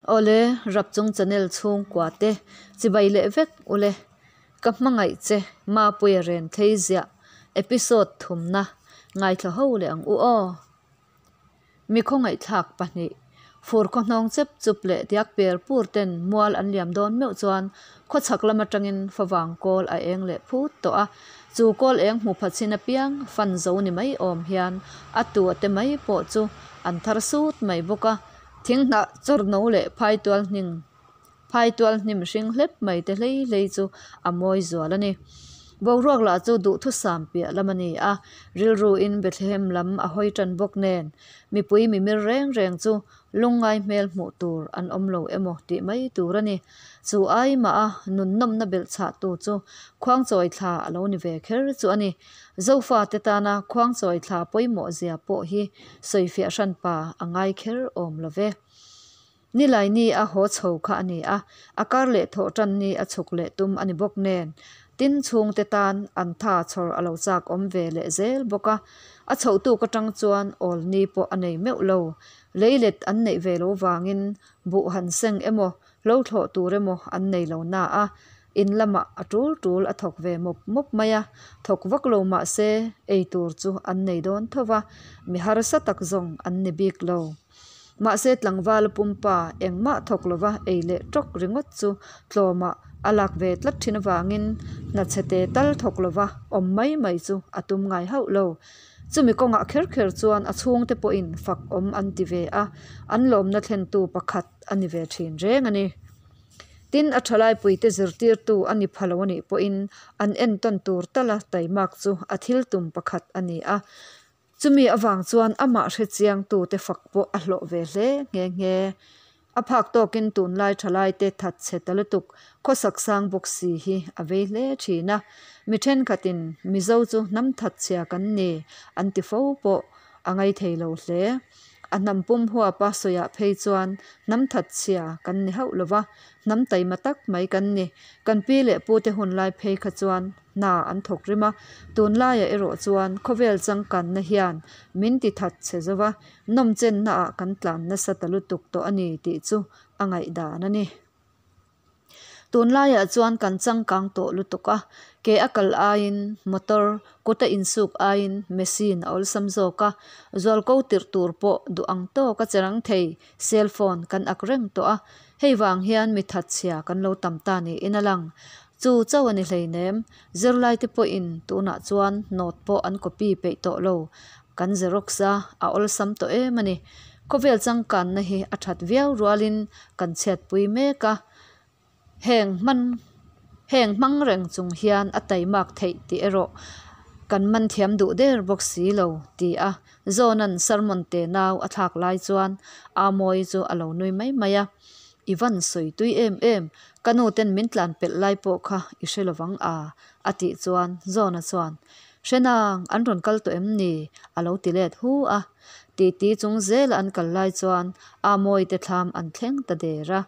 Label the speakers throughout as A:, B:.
A: Awle Rapchung channel chhungkua te chibai leh vek ule ka hmangaih che Mapuia ren thei ziah episode thumna ngaithla ho leh ang u aw. Mi khawngaihthlak pahnih fur khaw hnawng chep chup leh diak per pur ten mual an liam dawn meuh chuan khawchhak lam atangin favang kawl a eng leh phut tawh a, chu kawl eng hmu pha chin apiang fan zo ni mai awm hian a tu a te mai pawh chu an thar sut mai bawk a. Thinghnah chawrno leh phaitual hning phaitual hnim hring hlep mai te hlei hlei chu a mawi zual a ni. Boruak lah chu duhthusam piah lam a ni a, rilruin Bethlehem lam a hawi tan bawk nen mipui mimir reng reng chu lungngai hmel hmuh tur an awm lo emaw tih mai tur a ni. Chu ai mah a nunnawmna belh chhah tu chu khuangchawi thla a lo ni ve kher chu a ni. Zofate tana khuangchawi thla pawimawh zia pawh hi sawifiah hranpa a ngai kher awm lo ve. Nilaini a haw chho kha a ni a, a kar leh thawh tan ni a chhuk leh tum a ni bawk nen, tin chhungte tan an tha chhawr a lo chak awm ve leh zel bawk a. A chhoh tuk atang chuan awl ni pawh a nei meuh lo. Leilet an neih ve lo vangin buh han seng emaw Lo thlawh tur emaw an nei lo na a, in lamah a tul tul a thawk ve mawp mawp mai a, thawk vak lo mah se ei tur chu an nei dawn tho va, mi harsa tak zawng an ni bik lo. Mahse tlangval pumpa engmah thawk lova ei leh tawk ringawt chu tlawmah a lak ve tlat thin avangin hna chhete tal thawk lova awm mai mai chu a tum ngai hauh lo. Chumi kawngah kher kher chuan a chhungte pawhin fak awm an ti ve a, an lawmna thlentu pakhat a ni ve thin reng a ni. Tin, a thalaipuite zirtirtu a ni pha lo a nih pawhin an entawn tur tala taimak chu a thil tum pakhat a ni a. Chumi avang chuan amah hrechiangtute fak pawh a hlawh ve hle nghe nghe. A phak tawkin tunlai thalaite that chhe ta lutuk khawsak sang bawk si hi a vei hle thin a. Mi thenkhatin Mizo chu hnam that chhia kan ni an ti fo pawh a ngaithei lo hle. A hnam pum huapa sawiah phei chuan hnam that chhia kan ni hauh lo va, hnam taima tak mai kan ni. Kan pi leh pute hun lai phei kha chuan hna an thawk rim a, tunlaiah erawh chuan khawvel changkanna hian min ti that chhe zo va, nawmchennaah kan tlan nasa ta lutuk tawh a ni tih chu a ngaihdan a ni. Tunlaiah chuan kan changkang tawh lutuk a, ke a kal aiin motor, kut a insuk aiin machine a awlsam zawk a, zualko tirh tur pawh duh ang tawk a che rang thei cell phone kan ak reng tawh a, hei vang hian mi thatchhia kan lo tam ta niin a lang. Chu chauh a ni hleinem, zirlaite pawhin tunah chuan note pawh an copy peih tawh lo, kan xerox a, a awlsam tawh em a ni. Khawvel changkanna hi a that viau rualin kan chhiatpui mek a, heng hman heng hmang reng chung hian a taimak theih tih erawh kan man thiam duh der bawk si lo ti a Zawna'n sermon te nau a thlak lai chuan Amawi chu a lo nui mai mai a, I van sawi tui em em, ka nu ten min tlan pelh lai pawh kha i hre lovang a a tih chuan Zawna chuan Hrenang an rawn kal tawh em ni? a lo ti let hu a. Titi chung zela an kal lai chuan Amawi te thlam an thleng ta der a.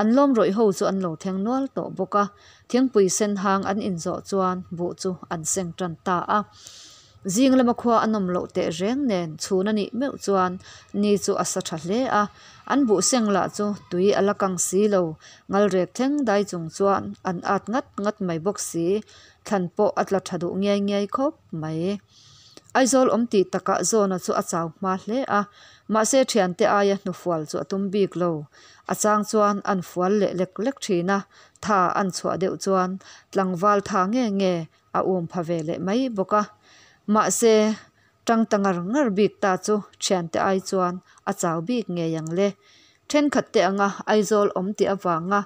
A: An lawm rawih ho chu an lo thleng nual tawh bawk a. Thingpui sen hang an inzawh chuan buh chu an seng tan ta a. Zing lama khua a nawm loh teh reng nen chhun a nih meuh chuan ni chu a sa tha hle a. An buh seng lah chu tui a la kang si lo. Ngalrek thleng dai chung chuan an at ngat ngat mai bawk si. Thlan pawh a tla tha duh ngiai ngiai khawp mai. Aizawl awm tih takah Zawna chu a chau hma hle a, mahse thiante aia hnufual chu a tum bik lo. A chang chuan an fual leh lek lek thin a, tha an chhuah deuh chuan tlangval tha nge nge a um pha ve leh mai bawk a. Mahse tang ta ngar ngar bik ta chu thiante ai chuan a chau bik ngei ang le. Thenkhat te anga Aizawl awm tih avanga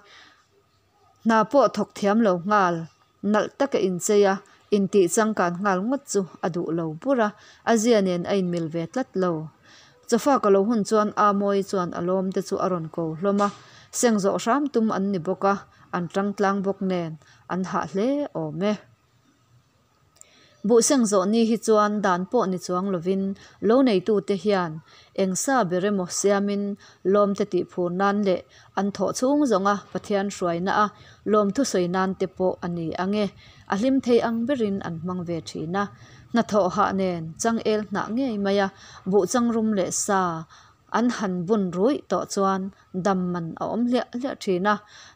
A: Hna pawh thawk thiam lo nghal, nalh taka inchei a, intih changkan nghal ngawt chu a duh lo bur a, a zia nen a inmil ve tlat lo. Chawfa ka lo hun chuan Amawi chuan a lawm te chu a rawn ko hlawm a, seng zawh hram tum an ni bawk a, an tang tlang bawk nen an hah hle awm e. Buhseng zawh ni hi chuan dan pawh ni chuang lovin lo neitute hian eng sa ber emaw siamin lawmte tihphur nan leh an thawh chhung zawnga Pathian hruaina a lawmthu sawi nan te pawh a ni ang e. A hlim thei ang berin an hmang ve thin a. Hnathawh hah nen changel hnah ngei mai a, buhchang rum leh sa. An han bun ruih tawh chuan dam man a awm hliah hliah thin a,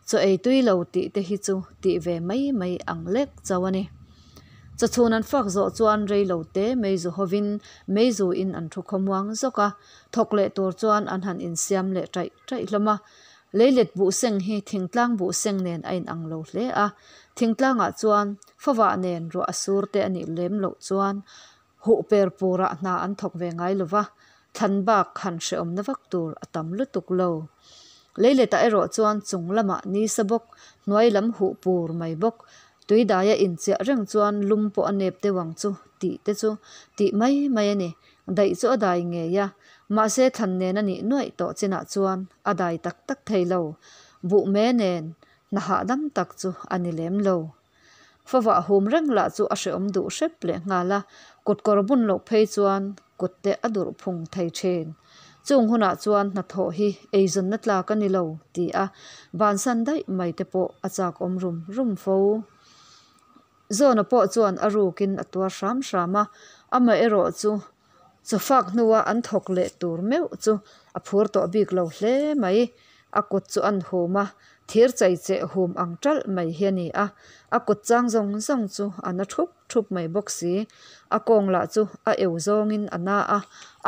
A: chaw ei tui lo tih te hi chu tih ve mai mai ang lek chauh a ni. Chawchhun an fak zawh chuan rei lo te meizu hovin meizu in an thu khawmuang zawk a, thawk leh tur chuan an han insiam leh ṭaih ṭaih hlawm a. Leilet buhseng hi thingtlang buhseng nen a inang lo hle a, thingtlangah chuan favah nen ruah a sur te a nih lem loh chuan huh per purah hna an thawk ve ngai lo va, thlan bak han hrehawmna vak tur a tam lutuk lo. Leiletah erawh chuan chung lamah ni sa bawk, hnuai lam huh pur mai bawk, tui daia inchiah reng chuan lum pawh a nep deuh ang chu tih te chu tih mai mai a ni. Daih chu a dai ngei a, mahse thlan nen a nih nuaih tawh chinah chuan a dai tak tak thei lo. Buh me nen hna hahdam tak chu a ni lem lo. Favah hum reng lah chu a hrehawm duh hrep leh nghal a, kutkawr bun loh phei chuan kut te a durh phung thei thin. Chung hunah chuan hnathawh hi eizawnna tlak a ni lo ti a bansan daih mai te pawh a chak awm rum rum fo. Zawna pawh chuan a rukin a tuar hram hram a, amaherawh chu chawfak hnua an thawk leh tur meuh chu a phur tawh bik lo hle mai. A kut chu an hum a, thir chei cheh hum ang ṭalh mai hi a ni a, a kut chang zawng zawng chu a na thup thup mai bawk si. A kawng lah chu a eu zawngin a na a,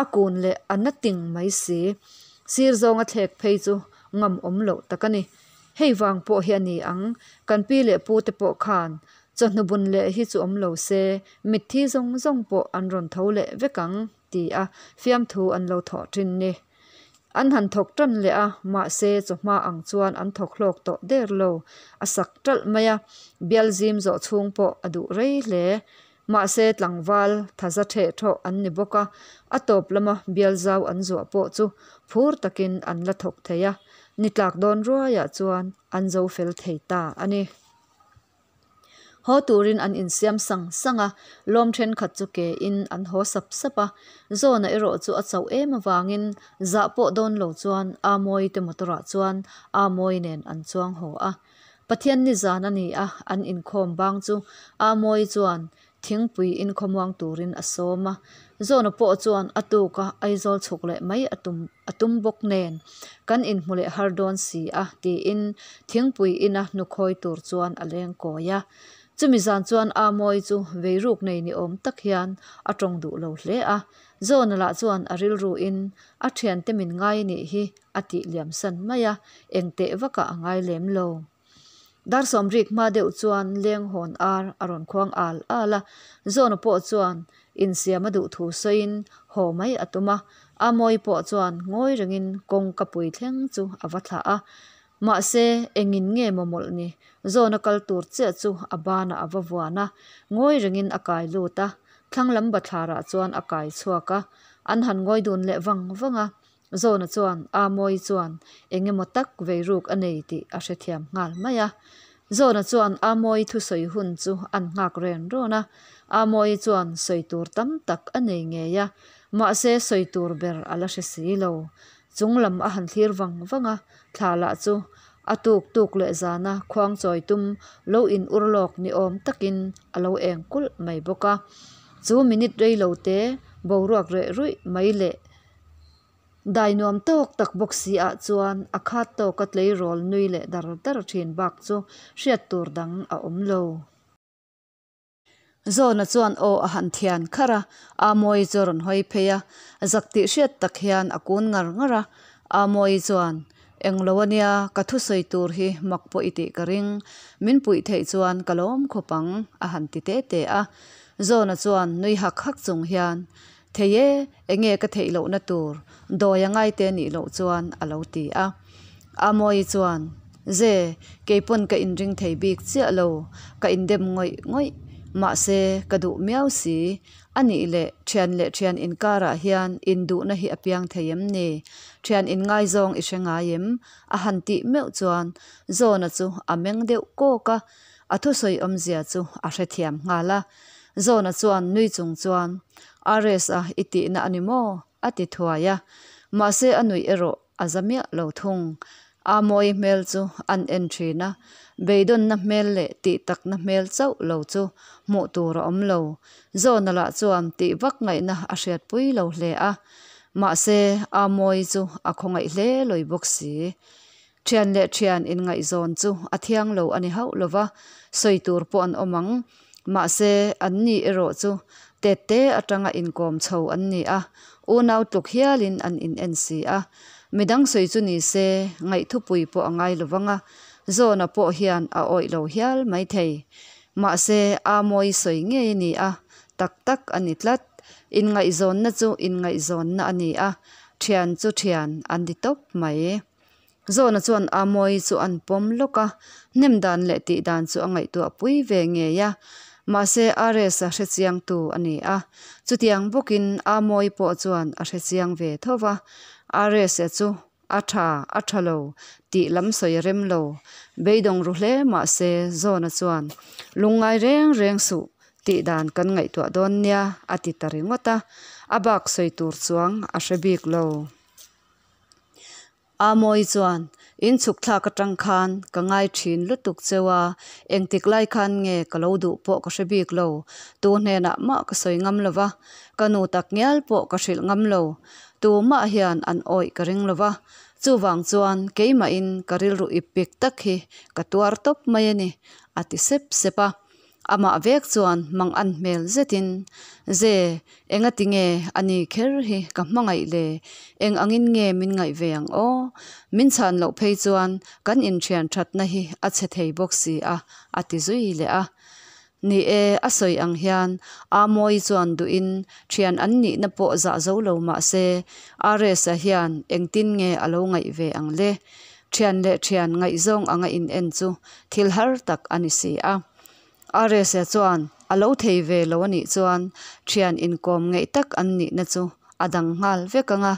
A: a kun leh a na ting mai si. Sir zawnga thlek phei chu ngam awm loh tak a ni. Hei vang pawh hi a ni ang, kan pi leh pu te pawh khan chawhnu bun leh hi chu awm lo se, mitthi zawng zawng pawh an rawn tho leh vek ang ti a fiamthu an lo thawh thin ni. An han thawk tan leh a, mahse chawhma ang chuan an thawk hlawk tawh der lo, a sak talh mai a, bial zim zawh chhung pawh a duh rei hle. Mahse tlangval thaza theh thawh an ni bawk a, a tawp lama bial zau an zuah pawh chu phur takin an la thawk thei a, ni tlak dawn ruaiah chuan an zo fel thei ta a ni. Haw turin an insiam sang sang a, lawm thenkhat chu ke in an haw sap sap a, Zawna erawh chu a chauh em avangin zah pawh dawn lo chuan Amawi te motor ah chuan Amawi nen an chuang haw a. Pathian nizan a ni a, an inkhawm bang chu Amawi chuan thingpui inkhawmuang turin a sawm a. Zawna pawh chuan a tuk a Aizawl chhuk leh mai a tum a tum bawk nen kan inhmu leh har dawn si a tiin thingpui ina hnukhawi tur chuan a leng kawi a. Chumi zan chuan Amawi chu veiruk nei ni awm tak hian a tawng duh lo hle a. Zawna lah chuan a rilru in a thiante min ngai nih hi a tih liam san mai a, engteh vakah a ngai lem lo. Dar sawmrik hma deuh chuan leng hawn ar a rawn khuang al al a, Zawna pawh chuan insiam a duh thu sawiin haw mai a tum a, Amawi pawh chuan ngawi rengin kawngka pui thleng chu a va thlah a. Mahse, engin nge maw mawlh ni? Zawna kal tur chiah chu a banah a va vuan a, ngawi rengin a kai lut a, thlang lam bathlarah chuan a kai chhuak a, an han ngawi dun leh vang vang a. Zawna chuan Amawi chuan eng emaw tak veiruk a nei tih a hrethiam nghal mai a. Zawna chuan Amawi thusawi hun chu an nghak ren rawn a, Amawi chuan sawi tur tam tak a nei ngei a, mahse sawi tur ber a la hre si lo. Chung lam a han thlir vang vang a, thla lah chu a tuk tuk leh zana khuang chawi tum lo in ur lawk ni awm takin a lo eng kulh mai bawk a. Chu minute rei lo te boruak reh ruih mai leh Dai nuam tawk tak bawk si ah chuan a khat tawka tleirawl nui leh dar dar thin bak chu hriat tur dang a awm lo. Zawna chuan aw a han thian kharh a, Amawi chu a rawn hawi phei a, zak tih hriat tak hian a kun ngar ngar a. Amawi chuan, Englo ania, ka thusawi tur hi mak pawh i tih ka ring, min puih theih chuan ka lawm khawp ang, a han ti te te a. Zawna chuan nui hak hak chung hian, Thei e, enge ka theih lohna tur dawi a ngai te nih loh chuan a lo ti a. Amawi chuan, Ze, keipawn ka inring thei bik chiah lo, ka indem ngawih ngawih, mahse ka duh miau si, a nih leh thian leh thian inkarah hian induhna hi a piang thei em ni? Thian inngaizawng i hre ngai em? A han tih meuh chuan Zawna chu a meng deuh kawk a, a thusawi awmzia chu a hrethiam nghal a. Zawna chuan nui chung chuan, RS-a i tihna a ni maw? a ti thuai a. Mahse a nuih erawh a za miah lo thung. Amawi hmel chu an en thin a, beidawnna hmel leh tih takna hmel chauh lo chu hmuh tur a awm lo. Zawna lah chuan tih vak ngaihna a hriatpui lo hle a. Mahse, Amawii chu a khawngaih hle lawi bawk si. Thian leh thian inngaihzawn chu a thiang lo a ni hauh lo va, sawi tur pawh an awm ang. Mahse, an ni erawh chu tette atanga inkawm chho an ni a, unau tluk hialin an in en si a. Midang sawi chu ni se, ngaihthupui pawh a ngai lo vang a, Zawna pawh hian a awih lo hial maithei. Mahse, Amawii sawi ngei a ni a, tak tak a ni tlat. Inngaihzawnna chu inngaihzawnna a ni a, thian chu thian an ni tawp mai. Zawna chuan Amawii chu an pawm lawk a, hnem dan leh tih dan chu a ngaihtuah pui ve ngei a. Mahse, RS-a hrechiangtu a ni a, chutiang bawkin Amawii pawh chuan a hrechiang ve tho va. RS-a chu A tha, a tha lo, tih lam sawi a rem lo. Beidawng ru hle mah se Zawna chuan, Lungngai reng reng suh, tih dan kan ngaihtuah dawn nia, a ti ta ringawt a. A bak sawi tur chuang a hre bik lo. Amawi chuan, In chhuk thlak atang khan ka ngai thin lutuk cheu a, engtik lai khan nge ka lo duh pawh ka hre bik lo, tu hnenah mah ka sawi ngam lo va, ka nu tak ngial pawh ka hrilh ngam lo. Tumah hian an awih ka ring lo va, chuvang chuan keimahin ka rilru ip pik tak hi ka tuar tawp mai a ni, a ti sep sep a. Amah vek chuan mang an hmel zetin, Ze, engati nge a ni kher hi ka hmangaih le? Eng angin nge min ngaih ve ang aw? Min chhan loh phei chuan kan inthian thatna hi a chhe thei bawk si a, a ti zui leh a. Ni e, a sawi ang hian Amawii chuan duhin thian an nihna pawh zah zo lo mah se, RS-a hian engtin nge a lo ngaih ve ang le? Thian leh thian ngaihzawng anga in en chu thil har tak a ni si a. RS-a chuan a lo thei ve lo a nih chuan thian inkawm ngeih tak an nihna chu a dang nghal vek ang a,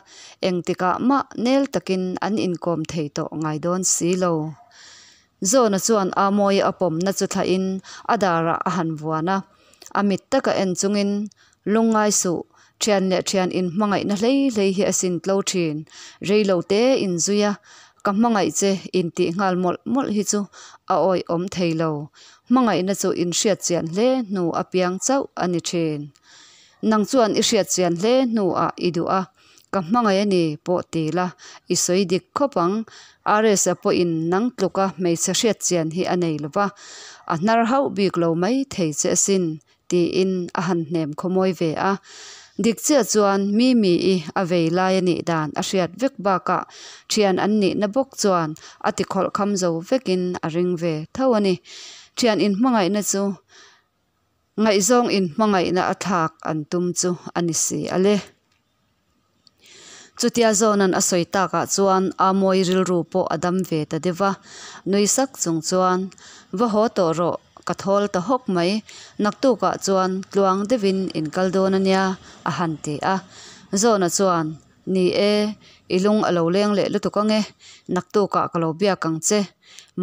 A: engtikah mah nel takin an inkawm thei tawh ngai dawn si lo. Zawna chuan Amawia a pawmna chu thlahin a darah a han vuan a, a mit taka en chungin, Lungngai suh, thian leh thian inhmangaihna hlei hlei hi a sin tlo thin, reilo te inzui a, ka hmangaih che intih nghal mawlh mawlh hi chu a awihawm thei lo, hmangaihna chu inhriat chian hle hnu a piang chauh a ni thin. Nang chuan i hriat chian hle hnuah i duh a, Ka hmangaih a ni pawh ti la, i sawi dik khawp ang. RS-a pawhin nang tluka hmeichhe hriat chian hi a nei lo va, a hnar hauh bik lo mai thei che asin, tiin a han hnem khawmawi ve a. Dik chiah chuan Mimi-i a vei lai a nih dan a hriat vek bakah thian an nihna bawk chuan a tikhawlh kham zo vekin a ring ve tho a ni. Thian inhmangaihna chu Ngaihzawng in hmangaihna a thlak an tum chu a ni si a le. Chutia Zawna'n a sawi takah chuan Amawi rilru pawh a dam ve ta deuh va, nui sak chung chuan, Va haw tawh rawh, ka thawl ta hawk mai, naktukah chuan tluang deuhin in kal dawn a nia, a han ti a. Zawna chuan, Ni e, i lung a lo leng leh lutuk ang e, naktukah ka lo biak ang che.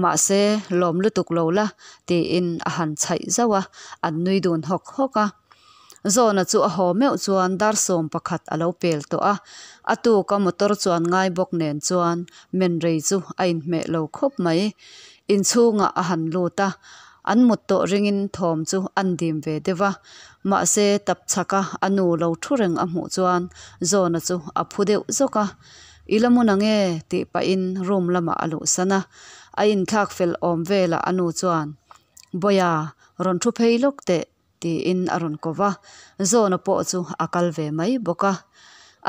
A: Mahse, lawm lutuk lo la, tiin a han chhaih zauh a, an nui dun hawk hawk a. Zawna chu a haw meuh chuan dar 11 a lo pel tawh a, a tuka motor chuan ngai bawk nen chuan menrei chu a inhmeh lo khawp mai. Inchhungah a han lut a, An mut tawh ringin thawm chu an dim ve deuh a, mahse tap chhaka a nu lo thu reng a hmuh chuan Zawna chu a phu deuh zawk a, I la mun ang e tih pahin room lamah a luhsan a, a inthlak fel awm velah a nu chuan, Bawia, rawn thu phei lawk teh tiin a rawn ko va, Zawna pawh chu a kal ve mai bawk a.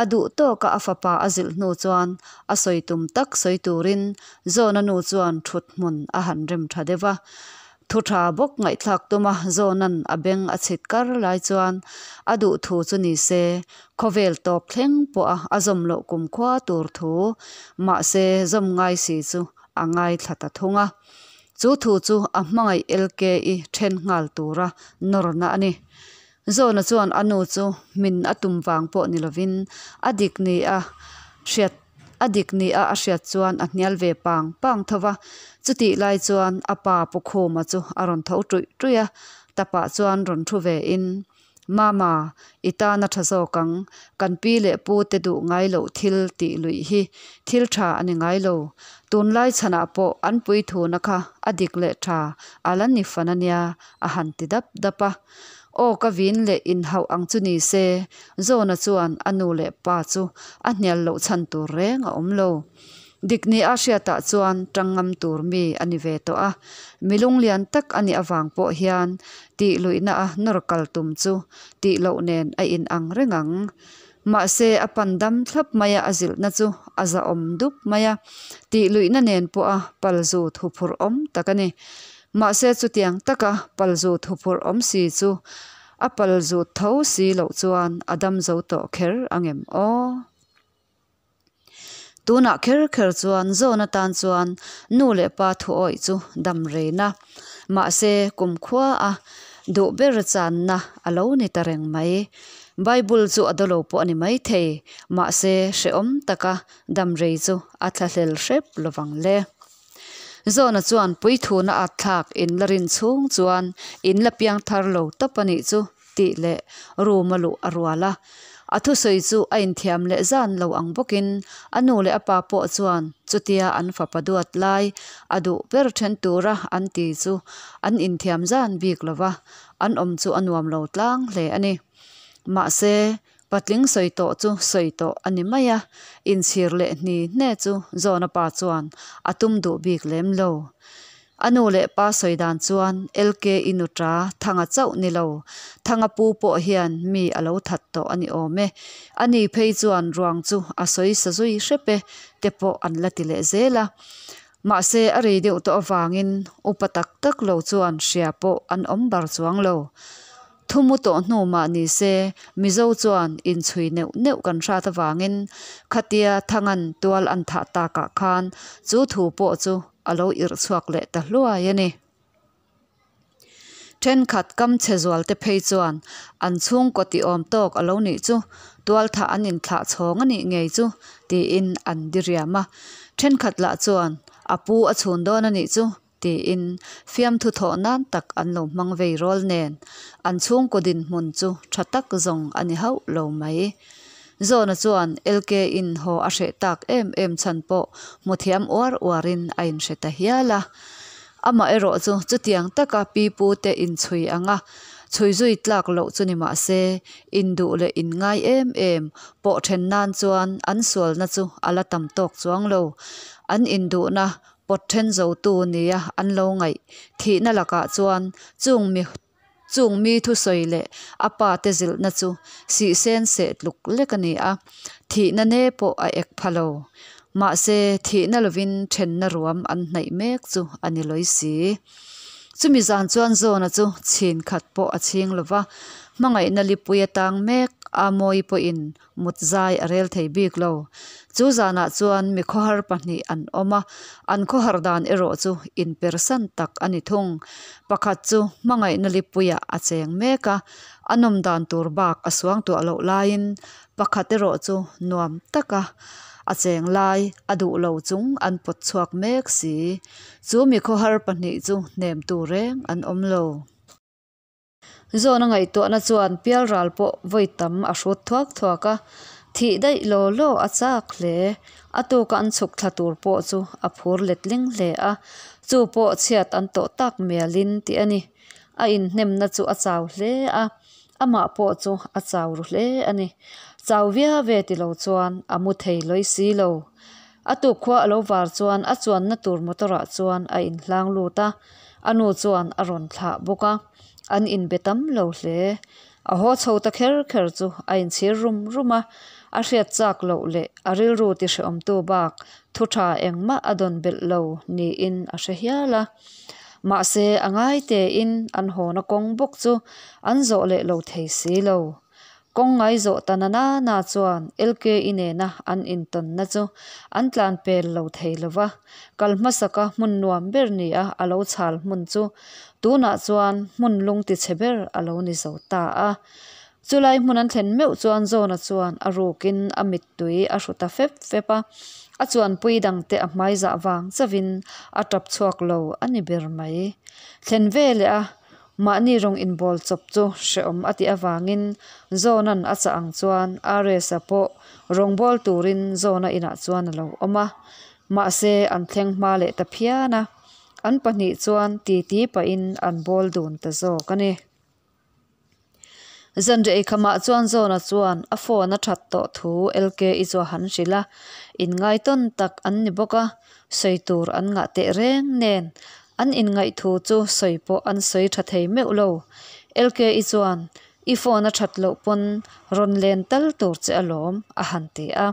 A: A duh tawka a fapa a zilh hnu chuan a sawi tum tak sawi turin Zawna nu chuan thut hmun a han rem tha deuh va. Thu tha bawk ngaihthlak tuma Zawna'n a beng a chhit kar lai chuan a duh thu chu ni se, khawvel tawp thleng pawha a zawm loh kumkhua tur thu, mahse zawm ngai si chu a ngaithla ta thung a. Chu thu chu a hmangaih LKI then nghal tura nawrna a ni. Zawna chuan a nu chu min a tum vang pawh ni lovin a dik ni a hriat a dik ni a a hriat chuan a hnial ve pang pang tho va. Chutih lai chuan a pa Pu Khuma chu a rawn tho ṭuih ṭuih a, tapah chuan rawn thu ve in, Mama, i tan a tha zawk ang. Kan pi leh pu te duh ngai loh thil tih luih hi thil tha a ni ngai lo. Tunlai chhanah pawh an puithuna kha a dik leh tha a la ni fan a nia, a han ti dap dap a. Aw ka vin leh inhauh ang chu ni se, Zawna chuan a nu leh pa chu a hnial loh chhan tur reng a awm lo. Dik ni a hriatah chuan tang ngam tur mi a ni ve tawh a, mi lunglian tak a nih avang pawh hian tih luihna a nawr kal tum chu tih loh nen a in ang reng ang. Mahse a pan dam thlap maia a zilhna chu a zahawm dup mai a, tih luihna nen pawha palzut huphurh awm tak a ni. Mahse chutiang taka palzut huphurh awm si chu a palzut tho si loh chuan a dam zo tawh kher angem aw? Tunah kher kher chuan zawn atan chuan nu leh pa thu awih chu dam reina, mahse kumkhua a duh ber channa a lo ni ta reng mai. Bible chu a dawlo pawh a ni maithei, mahse hrehawm taka dam rei chu a thlahlel hrep lovang le. Zawna chuan puithuna at thlak in la rin chhung chuan in la piang thar lo tawp a nih chu tih leh room a luh a rual a. A thusawi chu a inthiam leh zan lo ang bawkin a nu leh a pa pawh chuan chutia an fapa duat lai a duh ber then tura an ti chu an inthiam zan bik lo va, an awm chu a nuam lo tlang hle a ni. Mahse, patling sawi tawh chu sawi tawh a ni mai a, inchhir leh hni hne chu Zawna pa chuan a tum duh bik lem lo. A nu leh pa sawi dan chuan LKI nuṭa Thanga chauh ni lo, Thanga pu pawh hian mi a lo that tawh a ni awm e. A ni phei chuan ruang chu a sawi sa zui hrep e te pawh an la ti leh zel a. Mahse a rei deuh tawh avangin upa tak tak lo chuan hria pawh an awm bar chuang lo. Thu mu tawh hnu mah ni se, Mizo chuan inchhui neuh neuh kan hrat avangin khatia Thangan tual an thah takah khan chu thu pawh chu a lo irh chhuak leh ta hluai a ni. Thenkhat kam chhe zual te phei chuan an chhungkaw ti awm tawk a lo nih chu, tual thah an inthlah chhawng a nih ngei chu tiin an diriam a. Thenkhat lah chuan a pu a chhun dawn a nih chu tiin fiamthu thawh nan tak an lo hmang vei rawl nen an chhungkaw dinhmun chu tha tak zawng a ni hauh lo mai. Zawna chuan LK in haw a hreh tak em em chhan pawh hmu thiam uar uarin a inhre ta hial a. Amah erawh chu chutiang taka pi pu te inchhui anga chhui zui tlak loh chu ni mah se, induh leh inngai em em pawh then nan chuan an sualna chu a la tam tawk chuang lo. An induhna pawt then zotu nia an lo ngaih thihna lakah chuan chung mi Chung mi thusawi leh a pa te zilhna chu sihsen seh tluk lek a ni a, thihna ne pawh a ek pha lo. Mahse, thihna lovin thenna ruam an hnaih mek chu a ni lawi si. Chumi zan chuan Zawna chu chhin khat pawh a chhing lo va, hmangaihna lipui a tang mek a Mawi pawhin mut zai a rel thei bik lo. Chu zanah chuan mi khawhar pahnih an awm a, an khawhar dan erawh chu inpersan tak a ni thung. Pakhat chu hmangaihna lipuiah a cheng mek a, a nawm dan tur bak a suang tuah loh laiin pakhat erawh chu nuam taka a cheng lai a duh lo chung an pawt chhuak mek si. Chu mi khawhar pahnih chu hnemtu reng an awm lo. Zawna ngaihtuahna chuan pialral pawh vawi tam a hrut thuak thuak a, thih daih law law a chak hle. A tuka an chhuk thla tur pawh chu a phur letling hle a, chu pawh chhiat an tawh tak mialin tih a ni. A inhnemna chu a chau hle a, amah pawh chu a chau ru hle a ni. Chau via ve ti lo chuan a mu thei lawi si lo. A tukkhua a lo var chuan a chuanna tur motor ah chuan a inhlang lut a, a nu chuan a rawn thlah bawk a, an inbe tam lo hle. A haw chho ta kher kher chu a inchhir rum rum a, a hriat chak loh leh a rilru ti hrehawmtu bak thu tha engmah a dawn belh lo niin a hre hial a. Mahse a ngai tein an hawna kawng bawk chu an zawh leh lo thei si lo. Kawng ngaizawh ta na na na chuan LKI nena an intawnna chu an tlan pel lo thei lo va, kal hmasaka hmun nuam ber nia a lo chhal hmun chu tunah chuan hmun lung tichhe ber a lo ni zo ta a. Chulai hmun an thlen meuh chuan Zawna chuan a rukin a mittui a hru ta fep fep a, a chuanpui dangte a hmaizah vang chauhin a tap chhuak lo a ni ber mai. Thlen veleh a Mahni rawng inbawl chawp chu hrehawm a tih avangin Zawna'n a chah ang chuan RS-a pawh rawngbâwl turin Zawna inah chuan a lo awm a. Mahse, an thleng hma leh ta phian a, an pahnih chuan titi pahin an bawl dun ta zawk a ni. Zanriah eikhamah chuan Zawna chuan a phone a that tawh thu LKI chu a han hrilh a, inngaitawn tak an ni bawk a, sawi tur an ngah teh reng nen an inngaih thu chu sawi pawh an sawi tha thei meuh lo. LKI chuan I phone a that loh pawn rawn len tal tur che alawm a han ti a.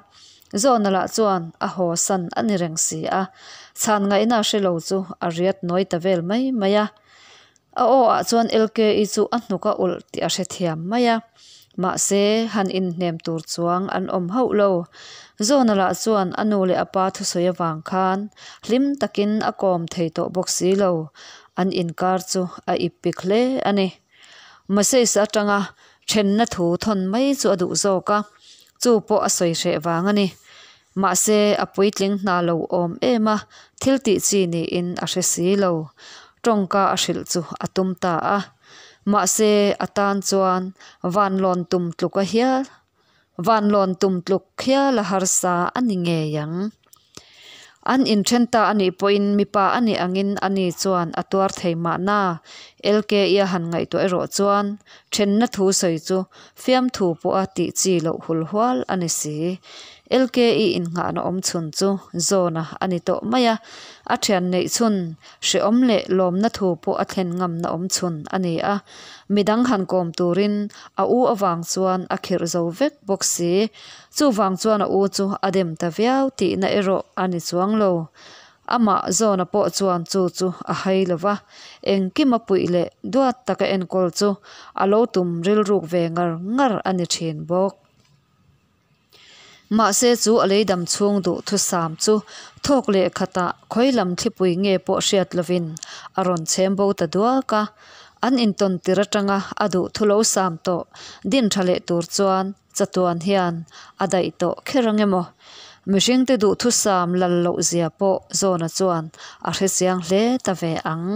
A: Zawna lah chuan a haw san a ni reng si a, chhan ngaihna a hre lo chu a riat nawi ta vel mai mai a. A aw ah chuan LKI chu a hnuk a ulh tih a hrethiam mai a, mahse han inhnem tur chuang an awm hauh lo. Zawna lah chuan a nu leh a pa thusawi avang khan hlim takin a kawm thei tawh bawk si lo, an inkar chu a ip pik hle a ni. Moses atanga thenna thu thawn mai chu a duh zawk a, chu pawh a sawi hreh vang a ni. Mahse, a puitling hna lo awm em a, thil tih chi niin a hre si lo. Tawngka a hrilh chu a tum ta a. Mahse, a tan chuan vanlawn tum tluk a hial, vanlawn tum tluk hial a harsa a ni ngei ang. An inthen ta a nih pawhin mipa a nih angin a ni chuan a tuar thei mahna. LKI a han ngaihtuah erawh chuan thenna thu sawi chu fiamthu pawha tih chi loh hul hual a ni si. LKI innghahna awm chhun chu Zawna a ni tawh mai a, a thian neih chhun hrehawm leh lawmna thu pawh a thlen ngamna awm chhun a ni a. Midang han kawm turin a u avang chuan a khirh zo vek bawk si. Chuvang chuan a u chu a dem ta viau tihna erawh a ni chuang lo. Amah Zawna pawh chuan chu chu a hai lo va, engkim a puih leh duat taka enkawl chu a lo tum rilruk ve ngar ngar a ni thin bawk. Mahse chu a lei dam chhung duh thusam chu thawk leh khatah khawi lam thlipui nge pawh hriat lovin a rawn chhem bo ta duak a. An intawn tir atanga a duh thu lo sam tawh din tha leh tur chuan Chatuan hian a daih tawh kher ang emaw? Mihringte duhthusam lal loh zia pawh Zawna chuan a hre chiang hle ta ve ang.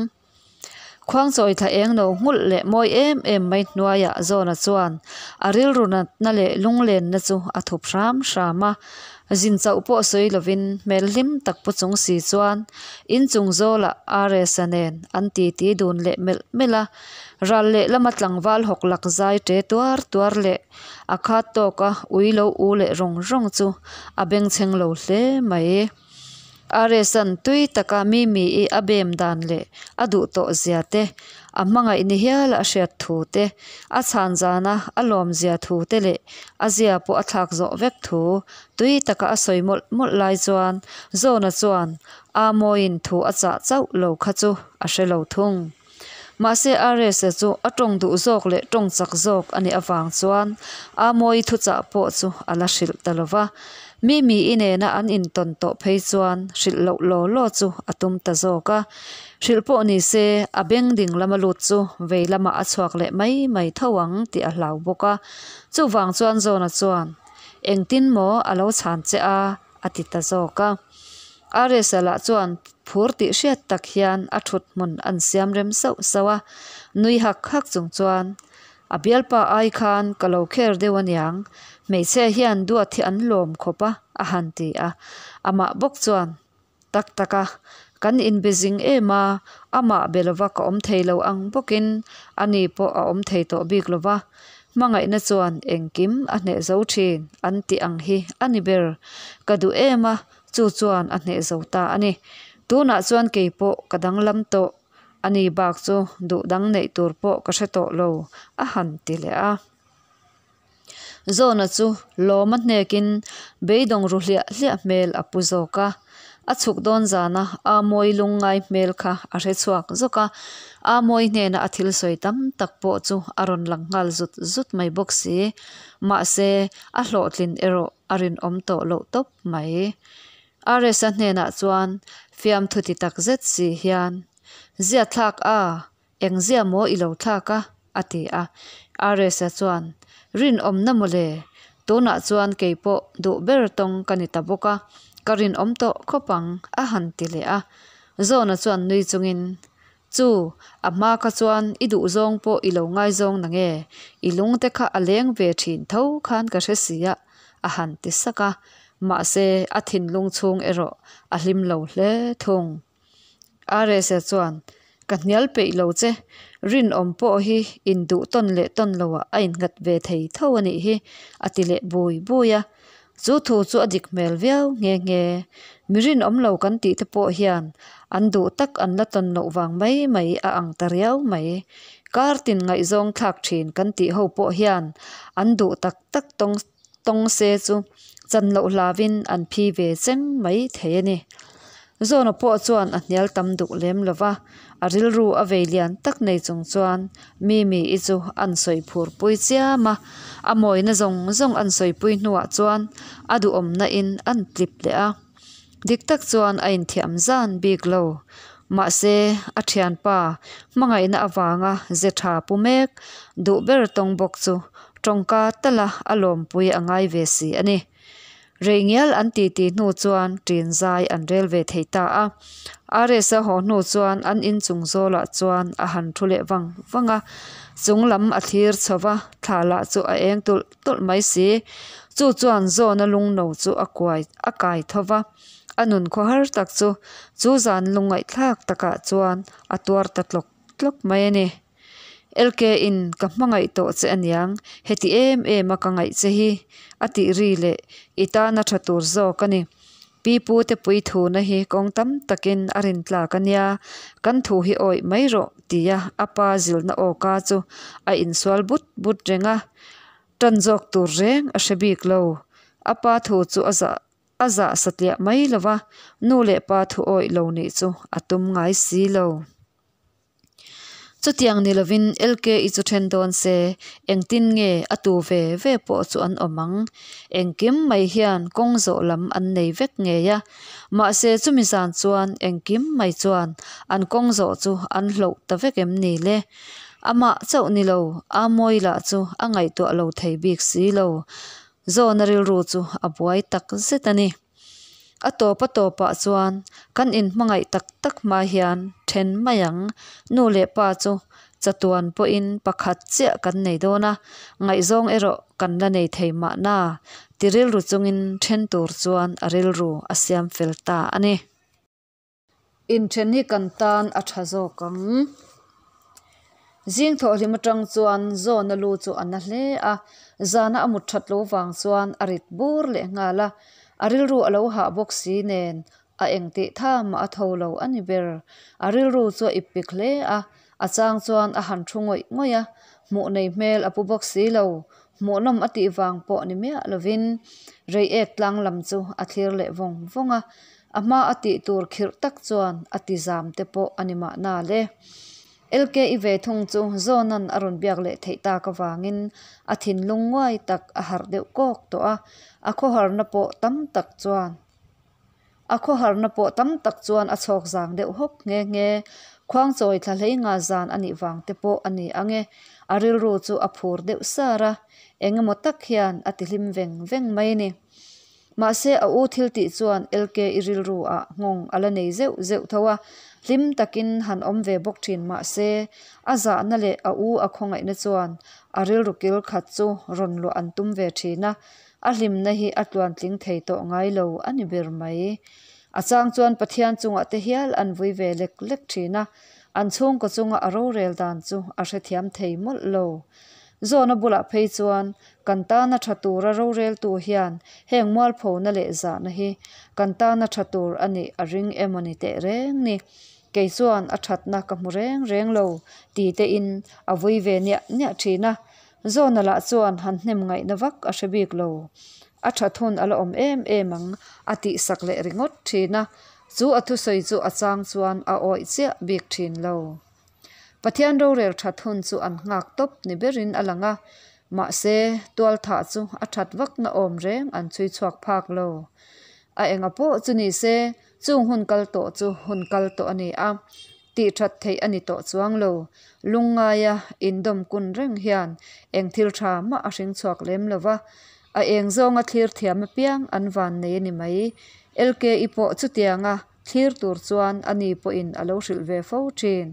A: Khuangchawi thla eng no nghulh leh mawi em em mai hnuaiah Zawna chuan a rilru natna leh lunglenna chu a thup hram hram a. Zin chauh pawh sawi lovin hmel hlim tak pu chung si chuan inchung zawlah RS-a nen an titi dun leh melh melh a. Ral leh lama tlangval hawk lak zai ṭe tuar tuar leh a khat tawk a ui lo u leh rawng rawng chu a bengchheng lo hle mai. RS-a'n tui taka Mimi-i a bem dan leh a duh tawh zia te, a hmangaih ni hial a hriat thu te, a chhan zana a lawm zia thu te leh a zia pawh a thlak zawh vek thu tui taka a sawi mawlh mawlh lai chuan Zawna chuan Amawiin thu a chah chauh lo kha chu a hre lo thung. Mahse RS-a chu a tawng duh zawk leh tawng chak zawk a nih avang chuan Amawi thuchah pawh chu a la hrilh ta lo va. Mimi-i nena an intawn tawh phei chuan hrilh loh law law chu a tum ta zawk a. Hrilh pawh ni se a beng ding lama lut chu vei lamah a chhuak leh mai mai tho ang tih a hlau bawk a. Chuvang chuan Zawna chuan, Engtin maw a lo chhan che a? a ti ta zawk a. RS-a lah chuan phur tih hriat tak hian a thut hmun an siam rem sauh sauh a, nui hak hak chung chuan, A bialpa ai khan ka lo kher deuh aniang, hmeichhia hian duat hi an lawm khawp a, a han ti a. Amah bawk chuan, Tak tak a, kan inbe zing em a, amah be lova ka awm thei lo ang bawkin ani pawh a awm thei tawh bik lova, hmangaihna chuan engkim a hneh zo thin an tih ang hi a ni ber. Ka duh em a, chu chuan a hneh zo ta a ni. Tunah chuan kei pawh ka danglam tawh, ani bak chu duh dang neih tur pawh ka hre tawh lo, a han ti leh a. Zawna chu lawm a hnekin beidawng ru hliah hliah hmel a pu zawk a. A chhuk dawn zana Amawi lungngai hmel kha a hre chhuak zawk a, Amawi hnena a thil sawi tam tak pawh chu a rawn lang nghal zut zut mai bawk si. Mahse, a hlawhtlin erawh a rinawm tawh loh tawp mai. RS-a hnenah chuan fiamthu ti tak zet si hian, Zia thlak a, Engzia maw i lo thlak a? a ti a. RS-a chuan, Rinawmna mawle, tunah chuan kei pawh duh ber tawng ka ni ta bawk a, ka rinawm tawh khawp ang, a han ti leh a. Zawna chuan nui chungin, Chu, a hma kha chuan i duhzawng pawh i lo ngaizawng na nge? I lungte kha a leng ve thin tho khan ka hre si a, a han ti sak a. Mahse, a thinlung chhung erawh a hlim lo hle thung. RS-a chuan, Ka hnial peih lo che, rinawm pawh hi induh tawn leh tawn loah a innghat ve thei tho a nih hi, a ti leh bui bui a. Chu thu chu a dik hmel viau nghe nghe. Mi rinawm lo kan tih te pawh hian an duh tak an la tawn loh vang mai mai a ang ta riau mai. Kar tin ngaihzawng thlak thin kan tih ho pawh hian an duh tak tak tawng tawng se chu chan loh hlauin an phi ve cheng mai thei a ni. Zawna pawh chuan a hnial tam duh lem lo va, a rilru a vei lian tak nei chung chuan Mimi-i chu an sawi phur pui chiam a, a mawina zawng zawng an sawi pui hnuah chuan a duhawmna in an tlip leh a. Dik tak chuan a inthiam zan bik lo. Mahse, a thianpa hmangaihna avanga ze tha pu mek duh ber tawng bawk chu tawngka tala a lawmpui a ngai ve si a ni. Rei ngial an titi hnu chuan ṭin zai an rel ve thei ta a. RS-a haw hnu chuan an inchung zawlah chuan a han thu leh vang vang a. Chung lam a thlir chho va, thla lah chu a eng tulh tulh mai si. Chu chuan Zawna lungno chu a kuai a kai tho va. A nun khawhar tak chu chu zan lungngaihthlak takah chuan a tuar ta tlawk tlawk mai a ni. LK in ka hmangaih tawh che aniang, heti em em a ka ngaih che hi, a tih ri leh i tana tha tur zawk a ni. Pi pu te pui thuna hi kawng tam takin a rin tlak ania, kan thu hi awih mai rawh tia a pa zilhna awka chu a insual but but reng a, tan zawk tur reng a hre bik lo. A pa thu chu a zah a zah satliah mai lo va, nu leh pa thu awih lo nih chu a tum ngai si lo. Chutiang ni lovin LKI chu then dawn se, engtin nge a tu ve ve pawh chu an awm ang. Engkim mai hian kawng zawh lam an nei vek ngei a. Mahse chumi zan chuan engkim mai chuan an kawng zawh chu an hloh ta vek em ni le? Amah chauh ni lo, Amawi lah chu a ngaihtuah lo thei bik si lo. Zawna rilru chu a buai tak zet a ni. A tawp a tawpah chuan kan inhmangaih tak tak hma hian then mai ang. Nu leh pa chu chatuan pawhin pakhat chiah kan nei dawn a, ngaihzawng erawh kan la nei thei mahna ti rilru chungin then tur chuan a rilru a siam fel ta a ni. Inthen hi kan tan a tha zawk ang. Zing thawhhlim atang chuan Zawna lu chu a na hle a, zana a mut that lo vang chuan a rit bur leh nghal a, a rilru a lo hah bawk si nen a eng tih tha mah a tho lo a ni ber. A rilru chu a ip pik hle a, a chang chuan a han thu ngawih ngawih a, hmuh nei hmel a pu bawk si lo, hmuhnawm a tih vang pawh ni miah lovin Reiek tlang lam chu a thlir leh vawng vawng a, A hma a tih tur khirh tak chuan a ti zam te pawh a ni mahna le. LKI ve thung chu Zawna'n a rawn biak leh theih tak avangin a thinlung nguai tak a harh deuh kawk tawh a, a khawharna pawh tam tak chuan a khawharna pawh tam tak chuan a chhawk zang deuh hawk nghe nghe. Khuangchawi thla hlei nga zan a nih vang te pawh a ni ang e. A rilru chu a phur deuh sar a, eng emaw tak hian a ti hlim veng veng mai a ni. Mahse a u thil tih chuan LK i rilru ah nghawng a la nei zeuh zeuh tho a, hlim takin han awm ve bawk thin mahse a zahna leh a u a khawngaihna chuan a rilru kil khat chu rawn luah an tum ve thin a, a hlimna hi a tluantling thei tawh ngai lo a ni ber mai. A chang chuan Pathian chungah te hial an vui ve lek lek thin a, an chhungkaw chunga a rorel dan chu a hrethiam thei mawlh lo. Zawna bulah phei chuan kan tana tha tura roreltu hian heng mualphona leh zahna hi kan tana tha tur a nih a ring emaw ni teh reng ni. Kei chuan a thatna ka hmu reng reng lo ti tein a vui ve niah niah thin a. Zawna lah chuan han hnem ngaihna vak a hre bik lo. A that hun a la awm em em ang a tihsak leh ringawt thin a. Chu a thusawi chu a chang chuan a awih chiah bik thin lo. Pathian rorel that hun chu an nghak tawp ni berin a lang a, mahse tualthah chu a that vakna awm reng an chhui chhuak phak lo. A enga pawh chu ni se, chung hun kal tawh chu hun kal tawh a ni a, tih that theih a ni tawh chuang lo. Lungngaia indawm kun reng hian eng thil tha mah a hring chhuak lem lo va, a eng zawnga thlir thiam apiang an van nei a ni mai. LKI pawh chutianga Thlir tur chuan a ni pawhin a lo hrilh ve fo thin.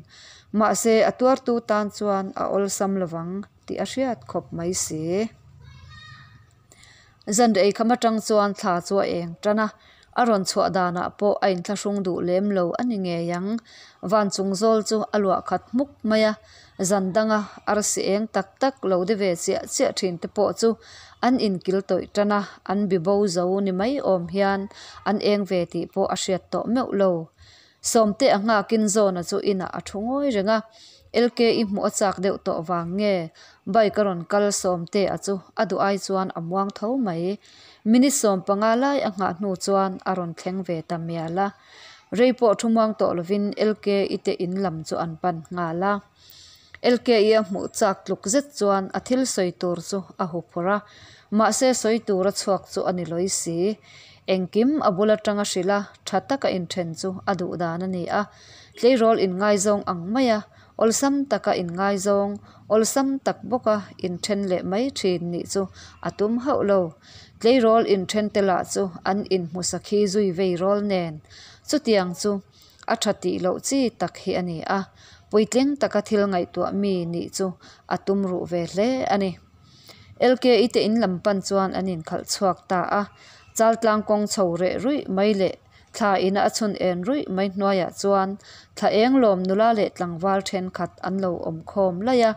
A: Mahse, a tuartu tan chuan a awlsam lovang tih a hriat khawp mai si. Zanrei kham atang chuan thla chu a eng tan a. A rawn chhuah danah pawh a inthlahrung duh lem lo a ni ngei ang. Van chung zawl chu a luah khat hmuk mai a, zan danga arsi eng tak tak lo de ve chiah chiah thin te pawh chu an inkil tawih tan a, an bi bo zo ni mai awm hian an eng ve tih pawh a hriat tawh meuh lo. Sawmte a nghakin Zawna chu inah a thu ngawi reng a, LKI hmuh a chak deuh tawh vang nge bike a rawn kal Sawmtea chu a duh ai chuan a muang tho mai. Minute 15 lai a nghah hnu chuan a rawn thleng ve ta mial a. Rei pawh thu muang tawh lovin LKI te in lam chu an pan nghal a. LKI a hmuh chak tluk zet chuan a thil sawi tur chu a huphurh a, mahse sawi tura chhuak chu a ni lawi si. Engkim a bul atanga hrilh a, tha taka inthen chu a duh dan a ni a. Tleirawl inngaizawng ang maia awlsam taka inngaizawng, awlsam tak bawka inthen leh mai thin nih chu a tum hauh lo. Tleirawl inthen te lah chu an inhmu sakhi zui vei rawl nen. Chutiang chu a tha tih loh chi tak hi a ni a, puitling taka thil ngaihtuah mi nih chu a tum ruh ve hle a ni. LKI te in lam pan chuan an inkhalh chhuak ta a, Chaltlang kawng chho reh ruih mai leh thla ina a chhun en ruih mai hnuaiah chuan thla eng lawm nula leh tlangval thenkhat an lo awm khawm laih a,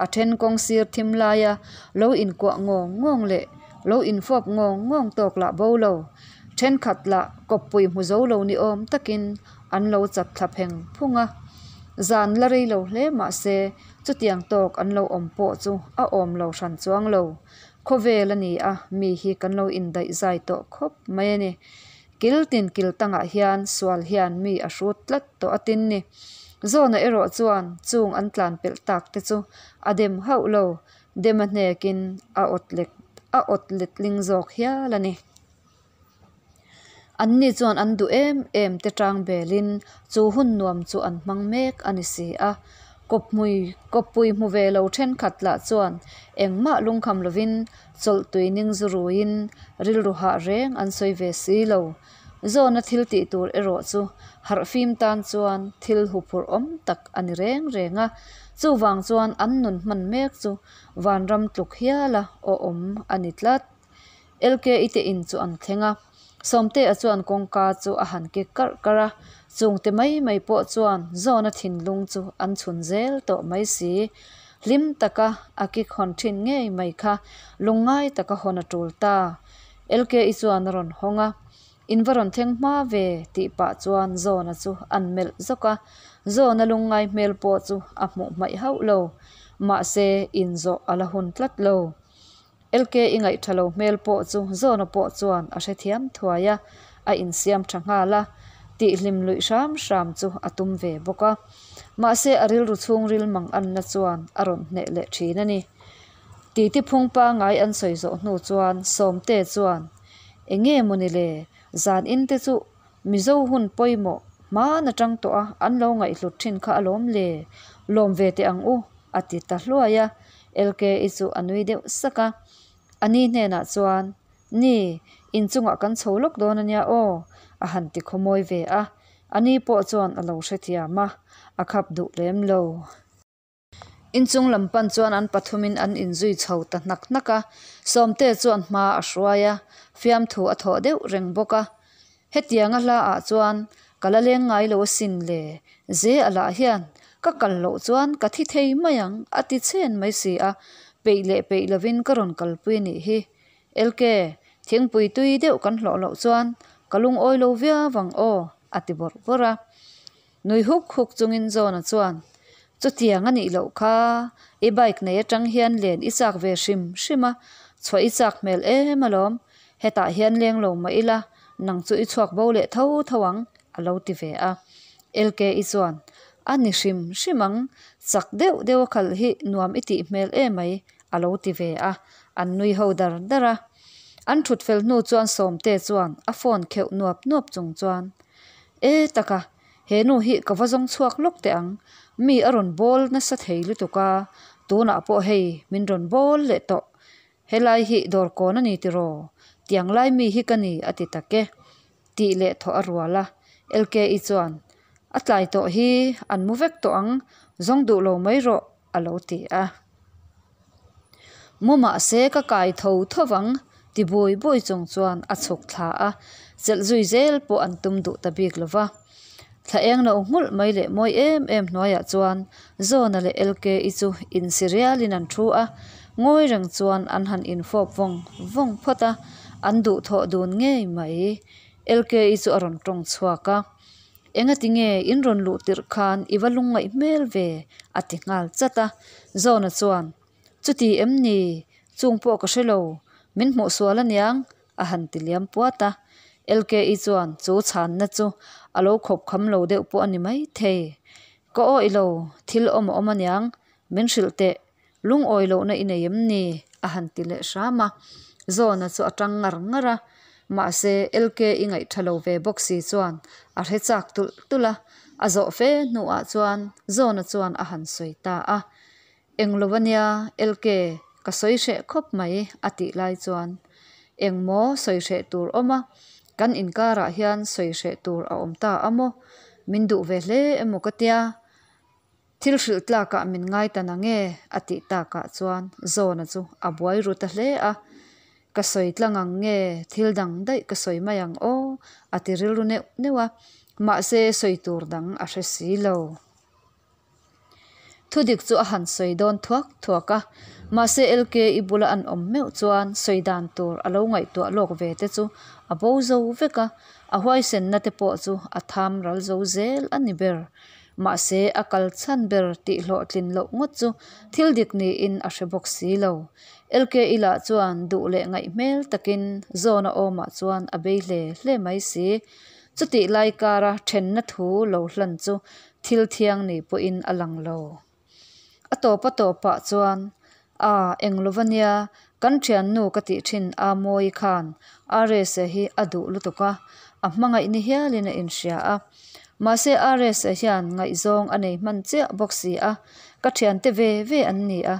A: a then kawng sir thim laia lo inkuah ngawng ngawng leh lo infawp ngawng ngawng tawk lah bo lo. Thenkhat lah kawppui hmu zo lo ni awm takin an lo chat thla pheng phung a. Zan la rei lo hle mah se chutiang tawk an lo awm pawh chu a awm lo hran chuang lo. Khawvel a ni a, mi hi kan lo indaih zai tawh khawp mai a ni. Kil tin kil tangah hian sual hian mi a hrut tlat tawh a tin ni. Zawna erawh chuan chung an tlan pelh tak te chu a dem hauh lo, dem a hnekin a awt lek a awt letling zawk hial a ni. Anni chuan an duh em em te tang belin chu hun nuam chu an hmang mek a ni si a. Kawphmui kawppui hmu ve lo thenkhat lah chuan engmah lungkham lovin chawlh tui ning zu ruiin rilru hah reng an sawi ve si lo. Zawna thil tih tur erawh chu harhfim tan chuan thil huphurh awm tak a ni reng reng a. Chuvang chuan an nun hman mek chu vanram tluk hiala awhawm a ni tlat. LKI te in chu an thleng a, Sawmtea chuan kawngka chu a han kik karh karh a, chungte mai mai pawh chuan Zawna thinlung chu an chhun zel tawh mai si. Hlim taka a kik hawn thin ngei mai kha lungngai taka hawn a tul ta. LKI chuan a rawn hawng a, In va rawn thleng hma ve tih pah chuan Zawna chu an melh zawk a, Zawna lungngai hmel pawh chu a hmuh hmaih hauh lo. Mahse, inzawh a la hun tlat lo. LK i ngaihtha lo hmel pawh chu Zawna pawh chuan a hrethiam thuai a, a insiam tha nghal a, tihhlim luih hram hram chu a tum ve bawk a. Mahse a rilru chhungril mang anna chuan a rawn hneh leh thin a ni. Titi phung pangai an sawi zawh hnu chuan Sawmte chuan, Enge mawni le, zan in te chu Mizo hun pawimawh hman atang tawh a an lo ngaihhlut thin kha alawm le, lawm ve teh ang u, a ti ta hluai a. LKI chu a nui deuh sak a. A ni hnenah chuan, Ni, inchungah kan chho lawk dawn ania aw, a han ti khawmawi ve a. A ni pawh chuan a lo hrethiam a, a khap duh lem lo. Inchung lam pan chuan an pathumin an inzui chho ta hnak hnak a, Sawmte chuan hma a hruai a, fiamthu a thawh deuh reng bawk a. Hetianga hla ah chuan ka la leng ngai lo asin le, ze a lah hian ka kal loh chuan ka thi thei mai ang a ti chhen mai si a, peih leh peih lovin ka rawn kalpui a nih hi. LK, thingpui tui deuh kan hlawh loh chuan ka lungawi lo viau ang aw a ti bawrh bawrh a. Nui huk huk chungin Zawna chuan, Chutiang a nih loh kha, i bike nei atang hian len i chak ve hrim hrim a, chhuah i chak hmel em alawm, hetah hian leng lo mah ila, nang chu i chhuak bo leh tho tho ang, a lo ti ve a. LKI chuan, A ni hrim hrim ang, chak deuh deuh a khalh hi nuam i tih hmel emai, a lo ti ve a, an nui ho dar dar a. An thut fel hnu chuan Sawmte chuan a phone kheuh nuap nuap chung chuan, E taka, he nu hi ka va zawng chhuak lawk teh ang, mi a rawn bawl nasa thei lutuk a, tunah pawh hei min rawn bawl leh tawh, helai hi dawr kawn a ni tiraw, tiang lai mi hi ka ni a ti tak e, tih leh thawh a rual a, LKI chuan, A tlai tawh hi an mu vek tawh ang, zawng duh lo mai rawh a lo ti a. Mu mahse ka kai tho tho vang ti bui bui chung chuan a chhuk thla a. Chelh zui zel pawh an tum duh ta bik lo va. Thla eng lo nghulh mai leh mawi em em hnuaiah chuan Zawna leh LKI chu insi rialin an thu a, ngawi reng chuan an han infawp vawng vawng phawt a, an duhthawh dun ngei mai. LKI chu a rawn tawng chhuak a, Engati nge in rawn luh tirh khan i va lungngaih hmel ve? a ti nghal chat a. Zawna chuan, Chuti em ni? Chung pawh ka hre lo, min hmuh sual aniang a han ti liam puat a. LKI chuan chu chhanna chu a lo khawp kham lo deuh pawh a ni maithei. Ka awih lo, thil awm a awm aniang, min hrilh teh, lungawi lohna i nei em ni? a han ti leh hram a. Zawna chu a tang ngar ngar a, mahse LKI ngaihtha lo ve bawk si chuan a hre chak tulh tulh a. A zawh fe hnuah chuan Zawna chuan a han sawi ta a. Eng lo ania LK, ka sawi hreh khawp mai a tih lai chuan eng maw sawi hreh tur awm a, kan inkarah hian sawi hreh tur a awm ta a maw? Min duh ve hle emaw ka tia, thil hrilh tlakah min ngai ta na nge? a tih takah chuan Zawna chu a buai ru ta hle a, ka sawi tlang ang nge thil dang daih ka sawi mai ang aw a ti rilru neuh neuh a, mahse sawi tur dang a hre si lo. Thudik chu a han sawi dawn thuak thuak a, mahse LKI bula an awm meuh chuan sawi dan tur a lo ngaihtuah lawk ve te chu a bo zo vek a, a huaisenna te pawh chu a tham ral zo zel a ni ber. Mahse a kal chhan ber tih hlawhtlin loh ngawt chu thil dik niin a hre bawk si lo. LKI lah chuan duh leh ngaih hmel takin Zawna awmah chuan a bei hle hle mai si. Chutih lai kara thenna thu lo hlan chu thil thiang ni pawhin a lang lo. A tawp a tawpah chuan, A, eng lo va nia, kan thiannu ka tih thin a Mawi khan Rsa hi a duh lutuk a, a hmangaih ni hialin a inhria a. Mahse Rsa hian ngaihzawng a nei hman chiah bawk si a, ka thiante ve ve an ni a,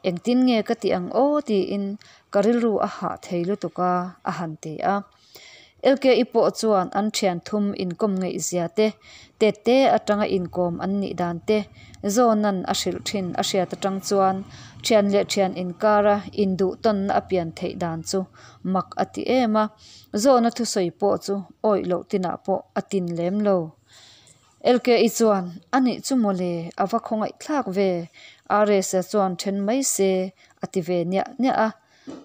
A: engtin nge ka tih ang aw tiin ka rilru a hah thei lutuk a, a han ti a. LKI pawh chuan an thian thum inkawm ngaihzia te, tette atanga inkawm an nih dan te Zawnan a hrilh thin a hriat atang chuan thian leh thian inkara induh tawnna a pian theih dan chu mak a ti em a, Zawna thusawi pawh chu awih loh tinah pawh a tin lem lo. LKI chuan, A nih chu mawle, a va khawngaih thlak ve, RS-a chuan then mai se a ti ve niah niah a.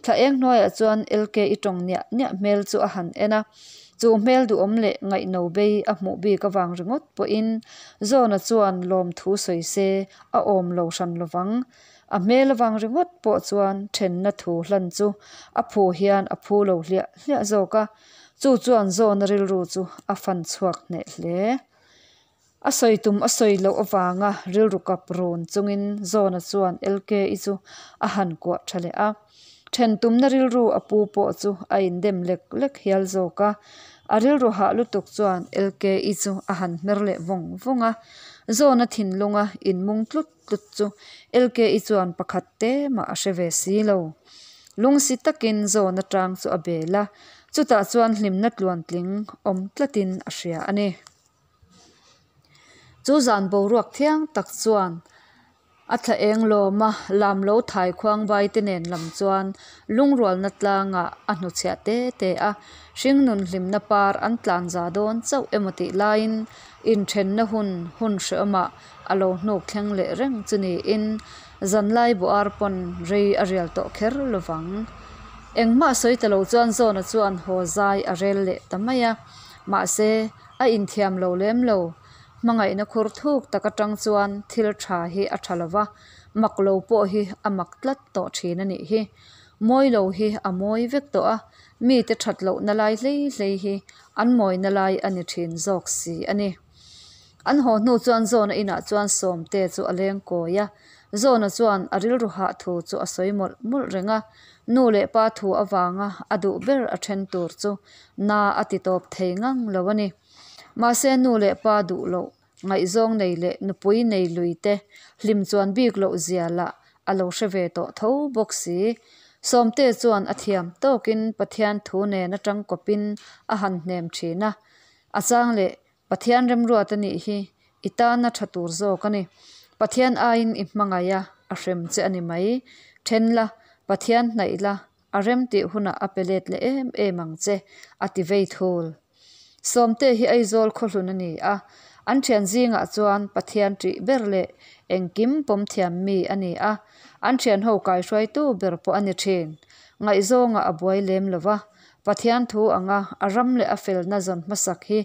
A: Thla eng hnuaiah chuan LKI tawng niah niah hmel chu a han en a, chu hmel duhawm leh ngaihno bei a hmuh bik avang ringawt pawhin Zawna chuan lawmthu sawi se a awm lo hran lovang. A hmel avang ringawt pawh chuan thenna thu hlan chu a phu hian a phu lo hliah hliah zawk a, chu chuan Zawna rilru chu a fan chhuak hneh hle. A sawi tum a sawi loh avanga rilru kap run chungin Zawna chuan LKI chu a han kuah tha leh a. Then tumna rilru a pu pawh chu a indem lek lek hial zawk a. A rilru hah lutuk chuan LKI chu a han hmer leh vawng vawng a. Zawna thinlunga inmung tlut tlut chu LKI chuan pakhat te mah a hre ve si lo. Lungsi takin Zawna tang chu a bel a, chutah chuan hlimna tluantling awm tlatin a hria a ni. Chu zan boruak thiang tak chuan a thla eng lawm a, lam lo thai khuang vai te nen lam chuan lungrualna tlangah a hnuchhiah te te a, hringnun hlimna par an tlan za dawn chauh emaw tih laiin inthenna hun hun hreawmah a lo hnuk thleng leh reng chu niin zanlai buar pawn rei a rial tawh kher lovang. Engmah sawi ta lo chuan Zawna chuan haw zai a rel leh ta mai a, mahse A inthiam lo lem lo. Hmangaihna khur thuk tak atang chuan thil tha hi a tha lova, mak lo pawh hi a mak tlat tawh thin a nih hi. Mawi lo hi a mawi vek tawh a, mite that lohna lai hlei hlei hi an mawina lai a ni thin zawk si a ni. An haw hnu chuan Zawna inah chuan Sawmte chu a leng kawi a, Zawna chuan a rilru hah thu chu a sawi mawlh mawlh reng a, nu leh pa thu avanga a duh ber a then tur chu Na a ti tawp thei ngang lo a ni. Mahse nu leh pa duh loh, ngaihzawng nei leh nupui nei lui te hlim chuan bik loh zia lah a lo hre ve tawh tho bawk si. Sawmte chuan a thiam tawkin Pathian thu nen atang kawpin a han hnem thin a. A chang leh Pathian remruat a nih hi i tana tha tur zawk a ni. Pathian aiin i hmangaih a, a hrem che a ni mai. Then la, Pathian hnaih la, A rem tih hunah a pe let leh em em ang che, a ti vei thul. Sawmte hi Aizawl khawhlun a ni a, an thian zingah chuan Pathian ṭih ber leh engkim pawm thiam mi a ni a, an thian ho kaihruaitu ber pawh a ni ṭhin. Ngaihzawngah a buai lem lo va, Pathian thu anga a ram leh a felna zawn hmasak hi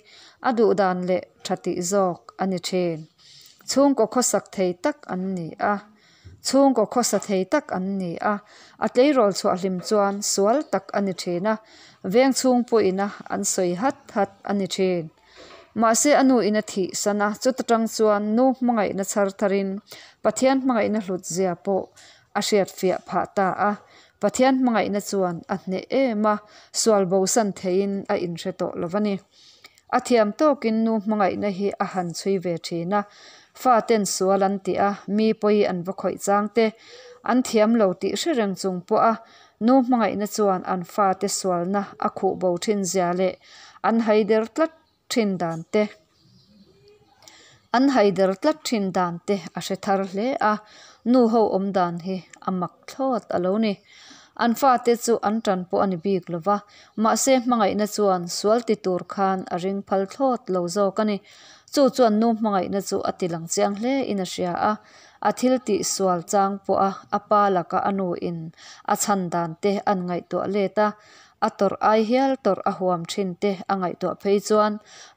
A: a duhdan leh ṭha tih zawk a ni ṭhin. Chhungkaw khawsak thei tak an ni a. Chhungkaw khawsa thei tak an ni a, a tleirawl chhuah hlim chuan sual tak a ni thin a, veng chhung pawhin a an sawi hat hat a ni thin. Mahse a nu in a thih san a, chuta tang chuan nu hmangaihna chhar tharin Pathian hmangaihna hlut zia pawh a hriat fiah phah ta a, Pathian hmangaihna chuan a hneh em a, sual bosan theihin a inhre tawh lo a ni. A thiam tawkin nu hmangaihna hi a han chhui ve thin a, faten sual an tih a, mi pawi an va khawih chang te, an thiam lo tih hre reng chung pawh a, nu hmangaihna chuan an fate sualna a khuh bo thin zia leh an haider tlat thin dan te, an haider tlat thin dan te a hre thar hle a, nu ho awm dan hi a mak thlawt a lo ni. An fate chu an tan pawh a ni bik lo va, mahse hmangaihna chuan sual ti tur khan a ring phal thlawt lo zawk a ni. Chu chuan nu hmangaihna chu a ti lang chiang hle in a hria a, a thil tih sual chang pawha a pa laka a nu in a chhan dan te an ngaihtuah let a, a tawrh ai hial tawrh a huam thin te a ngaihtuah phei chuan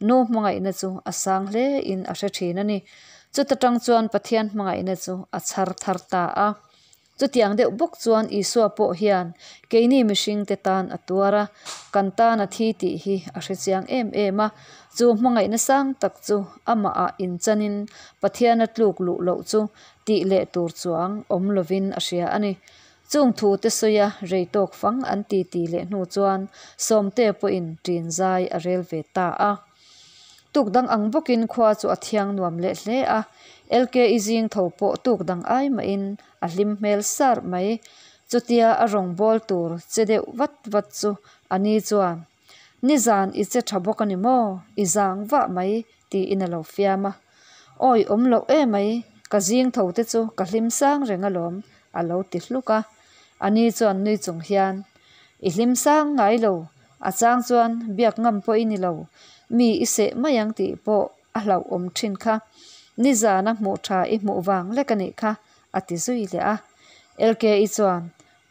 A: nu hmangaihna chu a sang hle in a hre thin a ni. Chuta tang chuan Pathian hmangaihna chu a chhar thar ta a. Chutiang deuh bawk chuan Isua pawh hian keini mihringte tan a tuar a, kan tan a thi tih hi a hre chiang em em a. Chu hmangaihna sang tak chu amahah inchanin Pathiana tluk luh loh chu tih leh tur chuang awm lovin a hria a ni. Chung thute sawia rei tawk fang an titi leh hnu chuan Sawmte pawhin ṭin zai a rel ve ta a. Tuk dang ang bawkin khua chu a thiang nuam leh hle a, LKI zing tho pawh tuk dang ai mahin a hlim hmel sar mai. Chutia a rawn bawl tur che deuh vat vat chu a ni chuan, Nizan i che tha bawk a ni maw? I zang vah mai tiin a lo fiam a. Awi awm loh e mai, ka zing tho te chu ka hlim sang reng alawm a lo ti hluk a. A ni chuan nui chung hian, I hlim sang ngai lo, a chang chuan biak ngam pawh i ni lo, mi i seh mai ang tih pawh a hlauhawm thin kha. Nizana hmuh tha i hmuh vang lek a nih kha, a ti zui leh a. LKI chuan,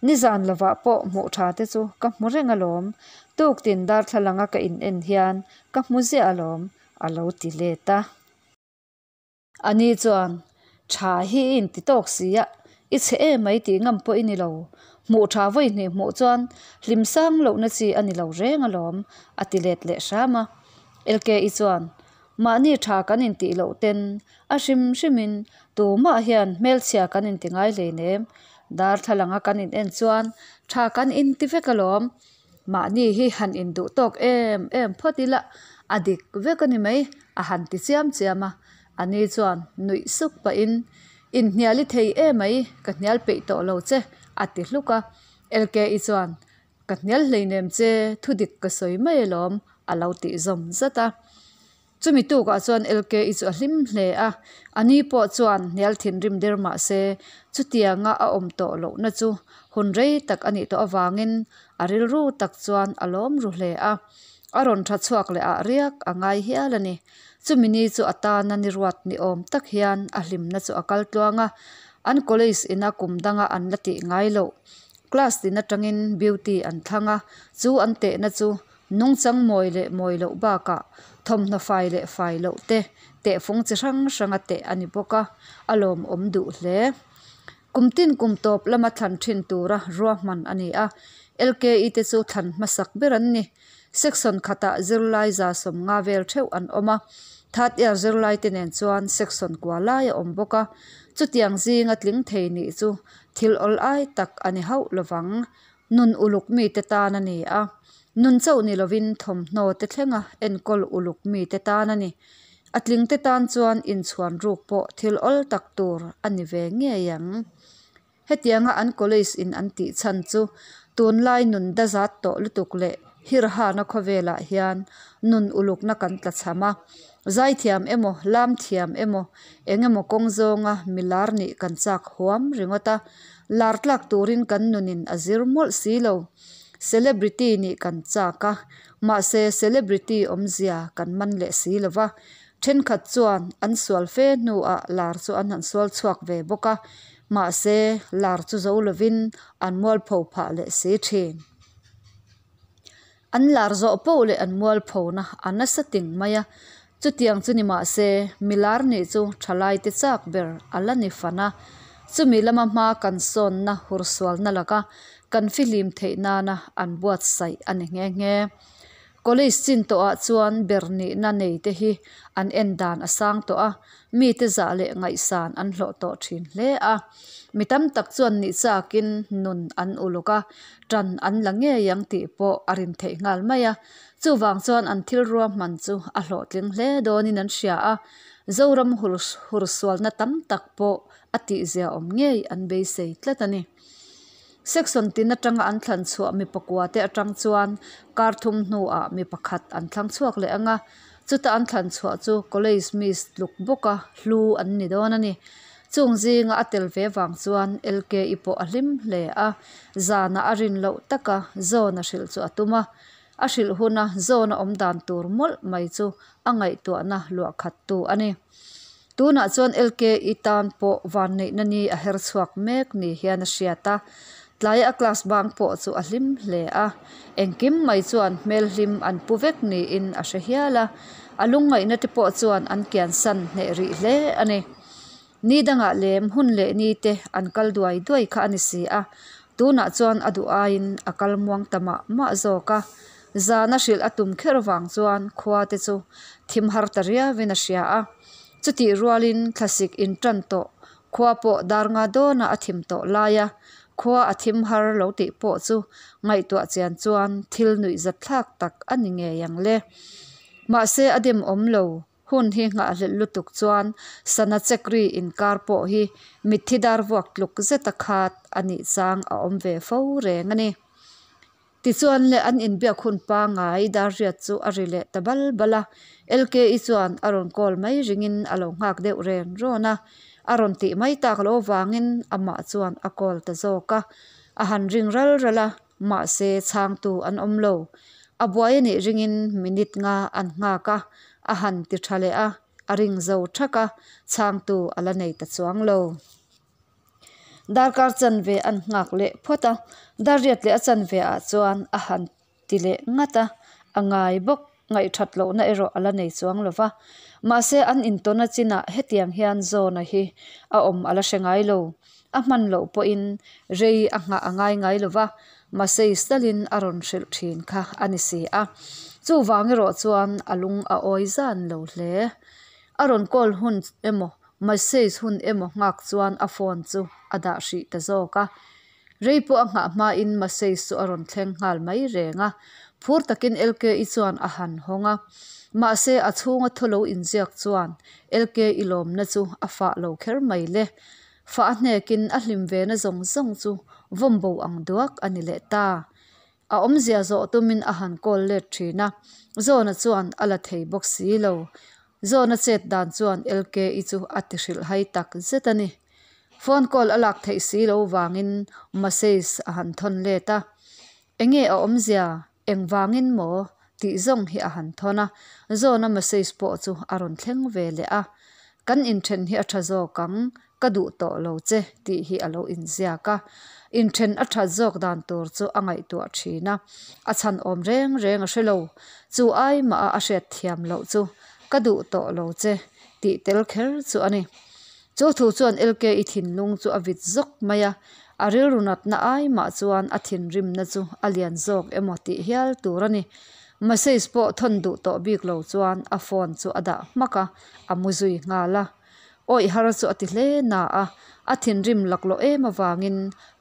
A: Nizan lovah pawh hmuh tha te chu ka hmu reng alawm, tuktin darthlalanga ka in en hian ka hmu ziah alawm, a lo ti let a. Ani chuan, Tha hi i inti tawk si a, i chhe em mai tih ngam pawh i ni lo. Hmuh tha vawi hnih hmuh chuan hlim sang lohna chi a ni lo reng alawm, a ti let leh hram a. LKI chuan, Mahni tha kan intih loh ten a hrim hrimin tumah hian hmelchhia kan inti ngai hleinem. Darthlalanga kan in en chuan tha kan inti vek alawm. Mahni hi han induh tawk em em phawt ila a dik vek a ni mai, a han ti chiam chiam a. A ni chuan nuih suk pahin, Inhnial i thei em mai, ka hnial peih tawh lo che, a ti hluk a. LKI chuan, Ka hnial hleinem che, thudik ka sawi mai alawm, a lo tih zawm zat a. Chumi tukah chuan LKI chu a hlim hle a, a ni pawh chuan hnial thinrim der mah se chutianga a awm tawh lohna chu hun rei tak a nih tawh avangin a rilru tak chuan a lawm ru hle a. A rawn tha chhuak leh ah riak a ngai hial a ni. Chumi ni chu a tana ni ruat ni awm tak hian a hlimna chu a kal tluang a, an college ina kum danga an la tih ngai loh class tin atangin beauty an thlang a, chu an tehna chu Nungchang mawi leh mawi loh bakah thawmhnaw fai leh fai loh te tehfung chi hrang hranga teh a ni bawk a, a lawmawm duh hle. Kum tin kum tawp lama thlan thin tura ruahman a ni a, LKE te chu thlan hmasak ber an ni. Section khatah zirlai za sawmnga vel theuh an awm a, third year zirlai te nen chuan section kua lai a awm bawk a, chutiang zinga tling thei nih chu thil awl ai tak a ni hauh lovang. Nun uluk mite tan a ni a, nun chauh ni lovin thawmhnaw te thlenga enkawl uluk mite tan a ni. A tlingte tan chuan inchhuan ruk pawh thil awl tak tur a ni ve ngei ang. Hetianga an college in an tih chhan chu tunlai nun dazat tawh lutuk leh hirhana khawvelah hian nun ulukna kan tlachham a, zaithiam emaw lam thiam emaw eng emaw kawng zawnga milar nih kan chak huam ringawt a. Lar tlak turin kan nunin a zir mawlh si lo. Celebrity nih kan chak a, mahse celebrity awmzia kan man leh si lo va. Thenkhat chuan an sual fe hnuah lar chu an han sual chhuak ve bawk a, mahse lar chu zo lovin an mualpho phah leh si thin. An lar zawh poh leh an mualphona a nasa ting mai a, chutiang chu ni mahse mi lar nih chu thalaite chak ber a la ni fan a, chumi lama hma kan sawnna hursualna laka kan fihlim theih nana an buatsaih a ni nghe nghe. College chin tawhah chuan ber nihna nei te hi an en dan a sang tawh a, mite zah leh ngaihsan an hlawh tawh thin hle a. Mi tam tak chuan nih chakin nun an uluk a, tan an la ngei ang tih pawh a rin theih nghal mai a. Chuvang chuan an thil ruahman chu a hlawhtling hle dawnin an hria a, Zoram hursualna tam tak pawh a tihzia awm ngei an beisei tlat a ni. Section tin atanga an thlan chhuah mi pakua te atang chuan kar thum hnuah mi pakhat an thlang chhuak leh ang a, chuta an thlan chhuah chu College Miss tluk bawka hlu an ni dawn a ni. Chung zinga a tel ve vang chuan LKI pawh a hlim hle a, zanah a rin loh taka Zawna hrilh chu a tum a, a hrilh huna Zawna awm dan tur mawlh mai chu a ngaihtuahna luah khattu a ni. Tunah chuan LKI tan pawh vanneihna ni a her chhuak mek ni hian a hriat a, tlaia a class bang pawh chu a hlim hle a, engkim mai chuan hmel hlim an pu vek niin a hre hial a, a lungngaihna te pawh chuan an kiansan hneh rih hle a ni. Ni dangah lem hun leh ni te an kal duai duai kha a ni si a, tunah chuan a duh aiin a kal muang ta mah mah zawk a, zana hrilh a tum kher vang chuan khua te chu thim har ta riauin a hria a. Chutih rualin thlasik intan tawh khua pawh dar nga dawnah a thim tawh lai a, khua a thim har lo tih pawh chu ngaihtuah chian chuan thil nuihzat thlak tak a ni ngei ang le. Mahse a dem awm lo, hun hi nghahhlelh lutuk chuan sana chekri inkar pawh hi mitthi dar vuak tluk zeta khat a nih chang a awm ve fo reng a ni. Tichuan le an inbiak hun pangngai Darriat chu a ri leh ta bal bal a, LKI chuan a rawn call mai ringin a lo nghak deuh ren rawn a, a rawn tih mai tak loh avangin amah chuan a call ta zawk a, a han ring ral ral a, mahse chhangtu an awm lo. A buai a nih ringin minute nga an nghak a, a han ti tha leh a, a ring zo thak a, chhangtu a la nei ta chuang lo. Darkar chanve an nghak leh phawt a, Darriat leh a chanve ah chuan a han ti leh ngat a, a ngai bawk, ngaihthat lohna erawh a la nei chuang lo va. Mahse an intawna chinah hetiang hian Zawna hi a awm a la hre ngai lo, a hman loh pawhin rei a nghah a ngai ngai lo va, mahse talin a rawn hrilh thin kha a ni si a. Chuvang erawh chuan a lung a awi zan lo hle. A rawn call hun emaw Message hun emaw nghak chuan a phone chu a dah hrih ta zawk a. Rei pawh a nghah hmain message chu a rawn thleng nghal mai reng a. Phur takin LKI chuan a han hawng a. Mahse a chhunga thaw lo inziak chuan LKI lawmna chu a fah lo kher mai le. Fah a hnekin a hlim ve na zawng zawng chu vawm bo ang duak a ni leh ta. A awmzia zawh tumin a han call let thin a, Zawna chuan a la thei bawk si lo. Zawna chet dan chuan LKI chu a ti hrilhhai tak zet a ni. Phone call a lak theih si lo vangin message a han thawn let a. Enge a awmzia, engvangin maw? tih zawng hi a han thawn a, Zawna message pawh chu a rawn thleng ve leh a. Kan inthen hi a tha zawk ang, ka duh tawh lo che tih hi a lo inziak a, inthen a that zawk dan tur chu a ngaihtuah thin a, a chhan awm reng reng a hre lo, chu ai mah a a hriat thiam loh chu ka duh tawh lo che tih tel kher chu a ni. Chu thu chuan LKI thinlung chu a vit zawk mai a, a rilru natna ai mah chuan a thinrimna chu a lian zawk emaw tih hial tur a ni. Message pawh thawn duh tawh bik lo chuan a phone chu a dah hmak a, a mu zui nghal a. Awih har chu a ti hle na a, a thinrim laklawh em avangin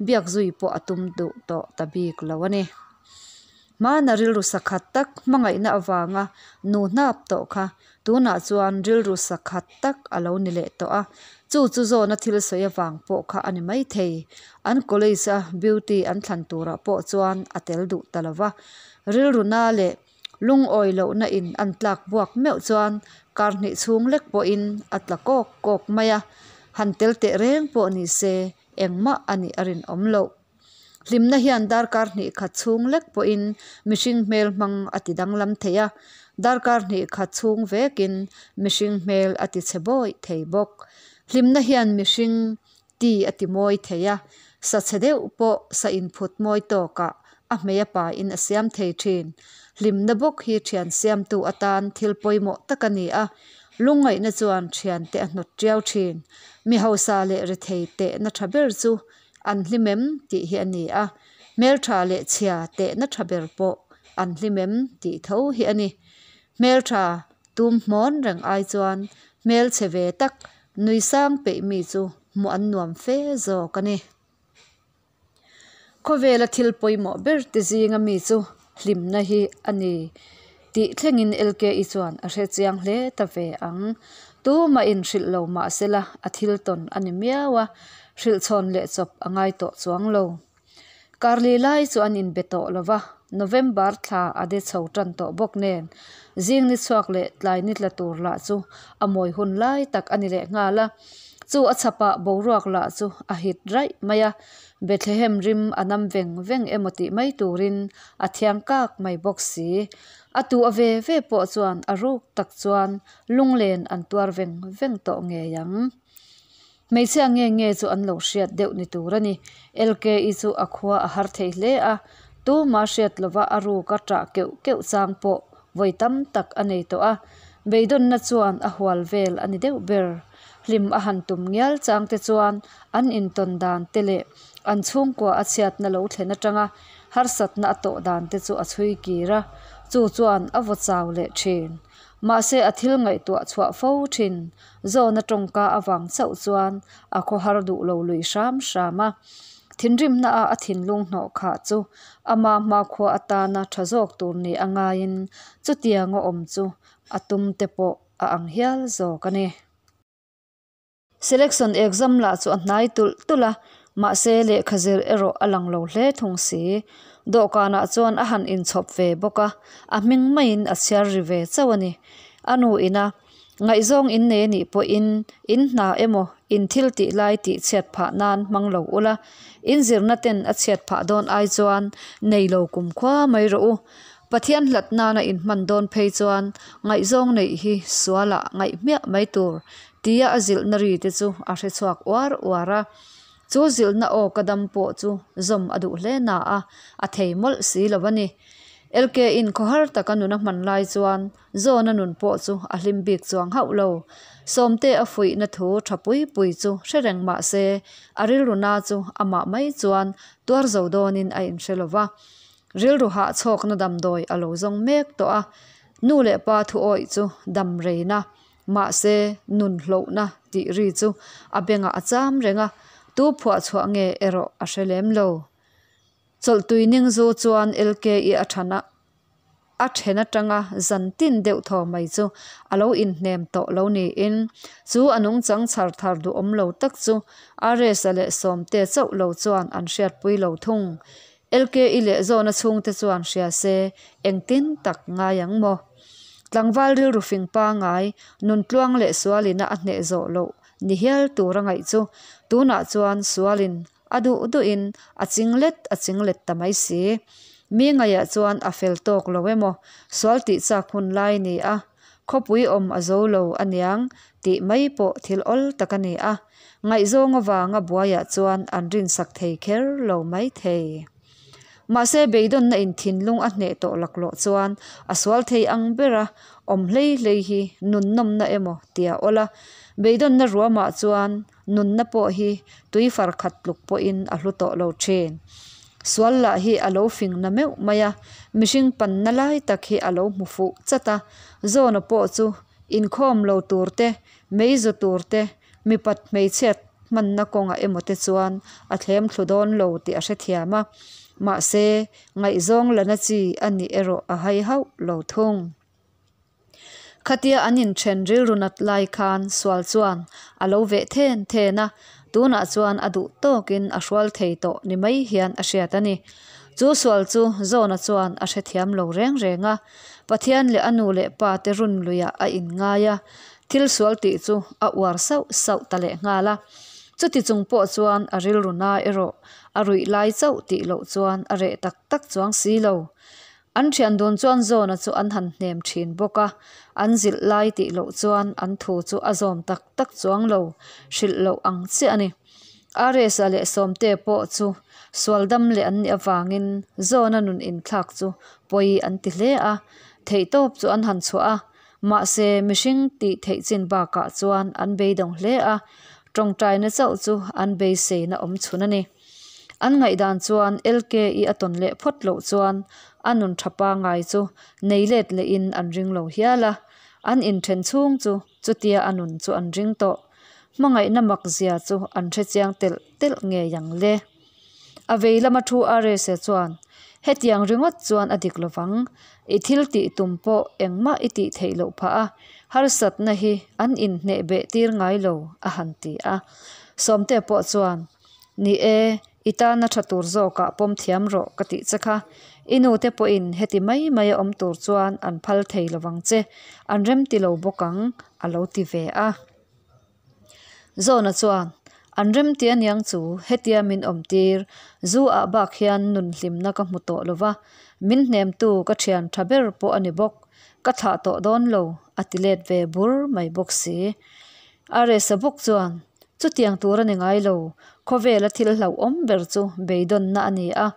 A: biak zui pawh a tum duh tawh ta bik lo a ni. Hmana rilru sakhat tak hmangaihna avanga nu hnap tawh kha tunah chuan rilru sakhat tak a lo ni leh tawh a, chu chu zawna thil sawi avang pawh kha a ni maithei. An college a beauty an thlan turah pawh chuan a tel duh ta lo va, rilru na leh Lungawi lohna in an tlak buak meuh chuan kar hnih chhung lek pawhin a tla kawk kawk mai a, han tel teh reng pawh ni se engmah a nih a rinawm loh. Hlimna hian darkar hnih khat chhung lek pawhin mihring hmel hmang a ti danglam thei a, darkar hnih khat chhung vekin mihring hmel a ti chhe bawih thei bawk. Hlimna hian mihring ti a ti mawi thei a, sa chhe deuh pawh sa inphut mawi tawkah a hmei a pain a siam thei thin. Hlimna bawk hi thian siamtu atan thil pawimawh tak a ni a, lungngaihna chuan thiante a hnawt tiau thin. Mi hausa leh rethei tehna tha ber chu an hlim em tih hi a ni a, hmeltha leh chhia tehna tha ber pawh an hlim em tih tho hi a ni. Hmeltha tum hmawn reng ai chuan hmelchhe ve tak nui sang peih mi chu hmuh an nuam fe zawk a ni. Khawvela thil pawimawh ber te zinga mi chu hlimna hi a ni tih thlengin LKE chuan a hre chiang hle ta ve ang. Tumah in hrilh lo mah sela a thil tawn a ni miau a, hrilh chhawn leh chawp a ngai tawh chuang lo. Karli lai chu an inbe tawh lo va, November thla a de chho tan tawh bawk nen zing ni chhuak leh tlai ni tla tur lah chu a mawi hun lai tak a ni leh nghal a. Chu a chhapah boruak lah chu a hit raih mai a, Bethlehem rim a nam veng veng emaw tih mai turin a thiang kak mai bawk si. A tu a ve ve pawh chuan a ruk tak chuan lunglen an tuar veng veng tawh ngei ang. Hmeichhia nge nge chu an lo hriat deuh ni tur a ni. LKI chu a khua a har thei hle a, tuma hriat lova a ruk a ṭah keuh keuh chang pawh vawi tam tak a nei tawh a, beidawnna chuan a hual vel a ni deuh ber. Hlim a han tum ngial chang te chuan an intawn dan te leh an chhungkua a chhiatna lo thlen atanga harsatna a tawh dan te chu a chhui kir a, chu chuan a vaw chau leh thin. Mahse a thil ngaihtuah chhuah fo thin Zawna tawngka avang chauh chuan a khawhar duh lo lui hram hram a. Thinrimna a a thinlung hnawh khah chu ama hmakhua atana tha zawk tur ni a ngaiin chutianga awm chu a tum te pawh a ang hial zawk a ni. Selection exam lah chu a hnai tulh tulh a, mahse lehkha zir erawh a lang lo hle thung si. Dawhkanah chuan a han inchhawp ve bawk a, a hming maiin a chhiar ri ve chauh a ni. A nu ina ngaihzawng in nei anih pawhin in hna emaw in thil tih lai tih chhiat phah nan hmang lo ula, in zirna ten a chhiat phah dawn ai chuan nei lo kumkhua mai rawh u. Pathian hlat nana inhman dawn phei chuan ngaihzawng neih hi sualah ngaih hmiah mai tur tia a zilhna ri te chu a hre chhuak uar uar a. Chu zilhna aw ka dam pawh chu zawm a duh hle na a, a thei mawlh si lo a ni. LK in khawhar taka nun a hman lai chuan Zawna nun pawh chu a hlim bik chuang hauh lo. Sawmte a fuihna thu tha pui pui chu hre reng mah se a rilru na chu amah mai chuan tuar zo dawnin a inhre lo va. Rilru hahchhawkna damdawi a lo zawng mek tawh a, nu leh pa thu awih chu dam reina, mahse nun hlauhna tih ri chu a bengah a cham reng a, tu phuah chhuah nge erawh a hre lem lo. Chawlhtui ning zu chuan LKI a than a, a then atanga zan tin deuh thaw mai chu a lo inhnem tawh lo niin chu a nungchang chhar thar duhawm lo tak chu RS-a leh Sawmte chauh lo chuan an hriatpui lo thung. LKI leh Zawna chhungte chuan hria se engtin tak ngai ang maw? Tlangval rilru fing pangai, nuntluang leh sualina a hneh zawh loh ni hial tur a ngaih chu tunah chuan sualin a duh duhin a ching let a ching let ta mai si. Mi ngaihah chuan a fel tawk lo emaw sual tih chak hun lai ni a, khawpui awm a zo lo aniang tih mai pawh thil awl tak a ni a. Ngaihzawng avanga buaiah chuan an rinsak thei kher lo mai thei. Mahse beidawnna in thinlung a hneh tawh laklawh chuan a sual thei ang bera awm hlei hlei hi nun nawmna emaw tia awl a, beidawnna ruamah chuan nunna pawh hi tui far khat tluk pawhin a hlu tawh lo thin. Sual lah hi a lo fing na meuh mai a, mihring panna lai tak hi a lo hmu fuh chat a, Zawna pawh chu inkhawm lo tur te, mei zu tur te, Mipat hmeichhiat hmanna kawngah emaw te chuan a thlem thlu dawn lo tih a hrethiam a, mahse ngaihzawng lana chi a nih erawh a hai hauh lo thung. Khatia an inthen rilru nat lai khan sual chuan a lo veh then then a, tunah chuan a duh tawkin a hrual thei tawh ni mai hian a hriat a ni. Chu sual chu Zawna chuan a hrethiam lo reng reng a, Pathian leh a nu leh pa te run luiah a inngai a, Thil sual tih chu a uar sauh sauh ta leh nghal a. Chuti chung pawh chuan a rilru na erawh a ruih lai chauh tih loh chuan a reh tak tak chuang si lo. An thian dun chuan Zawna chu an han hnem thin bawk a, an zilh lai tih loh chuan an thu chu a zawm tak tak chuang lo, hrilh loh ang chiah a ni. Aresa leh Sawmtea pawh chu sual dam leh an nih avangin Zawna nun inthlak chu pawi an ti hle a, theihtawp chu an han chhuah a, mahse mihring tih theih chin bakah chuan an beidawng hle a, tawngtaina chauh chu an beiseina awm chhun a ni. An ngaihdan chuan LKI a tawn leh phawt loh chuan a nun tha pangai chu nei let lehin an ring lo hial a, an inthen chhung chu chutia a nun chu an ring tawh. Hmangaihna mak zia chu an hre chiang telh telh ngei ang le. A vei lama thu Arese chuan, Hetiang ringawt chuan a dik lovang, i thil tih tum pawh engmah i tih theih loh phah a, harsatna hi an inhneh beh tir ngai lo, a han ti a. Sawmte pawh chuan, Ni e, i tana tha tur zawkah pawm thiam rawh ka tih che kha. I nute pawhin heti mai mai a awm tur chuan an phal thei lovang che, an remti lo bawk ang, a lo ti ve a. Zawna chuan, An remti aniang chu, hetia min awmtir, zu ah bak hian nun hlimna ka hmu tawh lo va, min hnemtu ka thian tha ber pawh a ni bawk, ka thlah tawh dawn lo, a ti let ve bur mai bawk si. Aresa bawk chuan, Chutiang tur a ni ngai lo, khawvela thil hlauhawm ber chu beidawnna a ni a,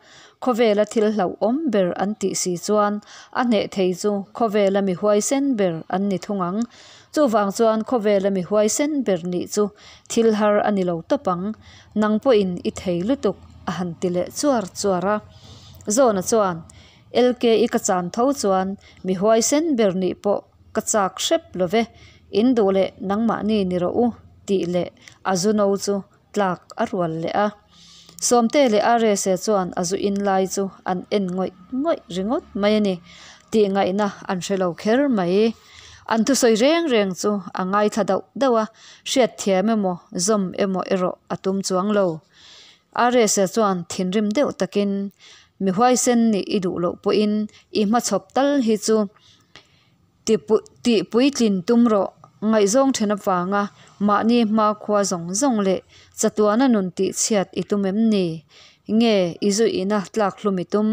A: khawvela thil hlauhawm ber an tih si chuan a hneh thei chu khawvela mi huaisen ber an ni thung ang. Chuvang chuan khawvela mi huaisen ber nih chu thil har a ni lo tawp ang, nang pawhin i thei lutuk a han ti leh chuar chuar a. Zawna chuan, LKI ka chan tho chuan mi huaisen ber nih pawh ka chak hrep lo ve, in duh leh nangmahni ni rawh u tih leh a zu no chu tlak a rual leh a. Sawmte leh Arese chuan a zu in lai chu an en ngawih ngawih ringawt mai a ni tih ngaihna an hre lo kher mai. An thusawi reng reng chu a ngaithla dauh dauh a, hriatthiam emaw zawm emaw erawh a tum chuang lo. Arese chuan thinrim deuh takin, Mi huaisen nih i duh loh pawhin i hmachhawp tal hi chu Tih puitlin tum rawh. Ngaihzawng then avanga mahni hmakhua zawng zawng leh chatuana nun tihchhiat i tum em ni? Nge i zu ina tlak hlum i tum?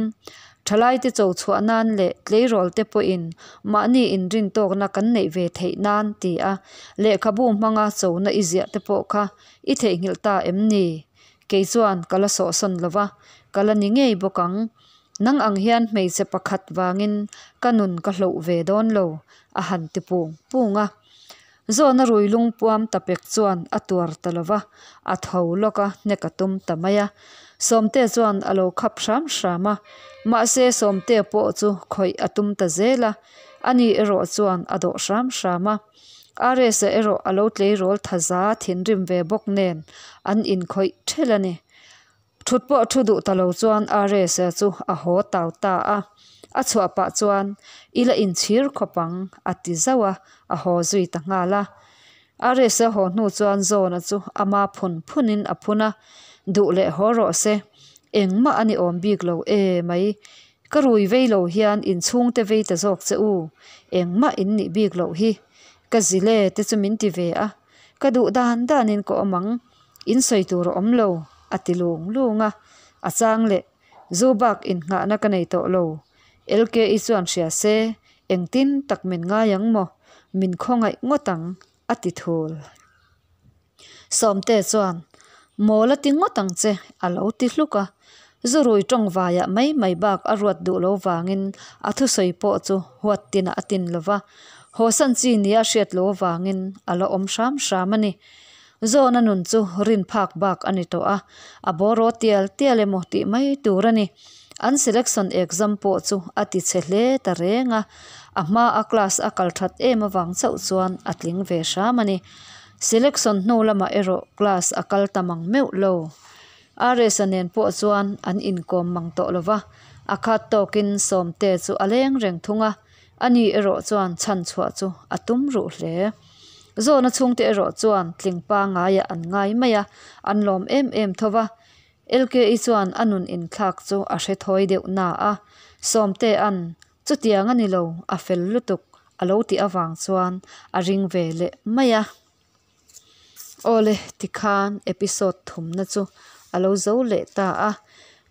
A: Thalaite cho chhuah nan leh tleirawl te pawhin mahni inrintawkna kan neih ve theih nan ti a lehkhabu hmanga chona i ziah te pawh kha i theihnghilh ta em ni? Kei chuan ka la sawhsawn lo va, ka la ni ngei bawk ang. Nang ang hian hmeichhe pakhat vangin ka nun ka hloh ve dawn lo, a han ti pung pung a. Zawna rui lungpuam ta pek chuan a tuar ta lo va, a tho lawk a, hnek a tum ta mai a. Sawmtea chuan a lo khap hram hram a, mahse Sawmtea pawh chu khawih a tum ta zel a, ani erawh chuan a dawh hram hram a. Aresa erawh a lo tleirawl thaza thinrim ve bawk nen an inkhawih ṭhelh a ni. Thut pawh thu duh ta lo chuan Aresa chu a haw tau ta a, a chhuah pah chuan I la inchhir khawp ang a ti zauh a, a haw zui ta nghal a. Aresa haw hnu chuan Zawna chu ama phun phunin a phun a, duh leh haw rawh se, engmah a ni awm bik lo e mai, ka rui vei lo hian inchhungte vei ta zawk che u, engmah in nih bik loh hi, ka zile te chu min ti ve a, ka duh dan danin ka awm ang. In sawi tur a awm lo, a ti lung lung a. A chang leh, Zu bak innghahna ka nei tawh lo. LKI chuan hria se, engtin tak min ngai ang maw? Min khawngaih ngawt ang, a ti thul. Sawmte chuan, Mawl a ti ngawt ang che, a lo ti hluk a. Zu rui tawng vaiah mai mai bak a ruat duh lo vangin a thusawi pawh chu huat tinah a tin lo va. Hawsan chi nia hriat lo avangin a la awm hram hram a ni. Zawna nun chu rin phak bak a ni tawh a, a bawraw tial tial emaw tih mai tur a ni. An selection exam pawh chu a ti chhe hle ta reng a, a hma a class a kal that em avang chauh chuan a tling ve hram a ni. Selection hnu lamah erawh class a kal ta mang meuh lo. Aresa nen pawh chuan an inkawm mang tawh lo va, a khat tawkin Sawmte chu a leng reng thung a, ani erawh chuan chhan chhuah chu a tum ruh hle. Zawna chhungte erawh chuan tling pangaiah an ngai mai a, an lawm em em tho va. LKI chuan a nun inthlak chu a hre thawi deuh na a, Sawmtea'n chutiang a ni lo, a fel lutuk a lo tih avang chuan a ring ve leh mai a. Awle, tikhan episode thumna chu a lo zo leh ta a,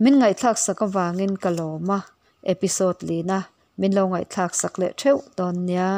A: min ngaihthlak sak avangin ka lawm a, episode lina min lo ngaihthlak sak leh theuh dawn nia.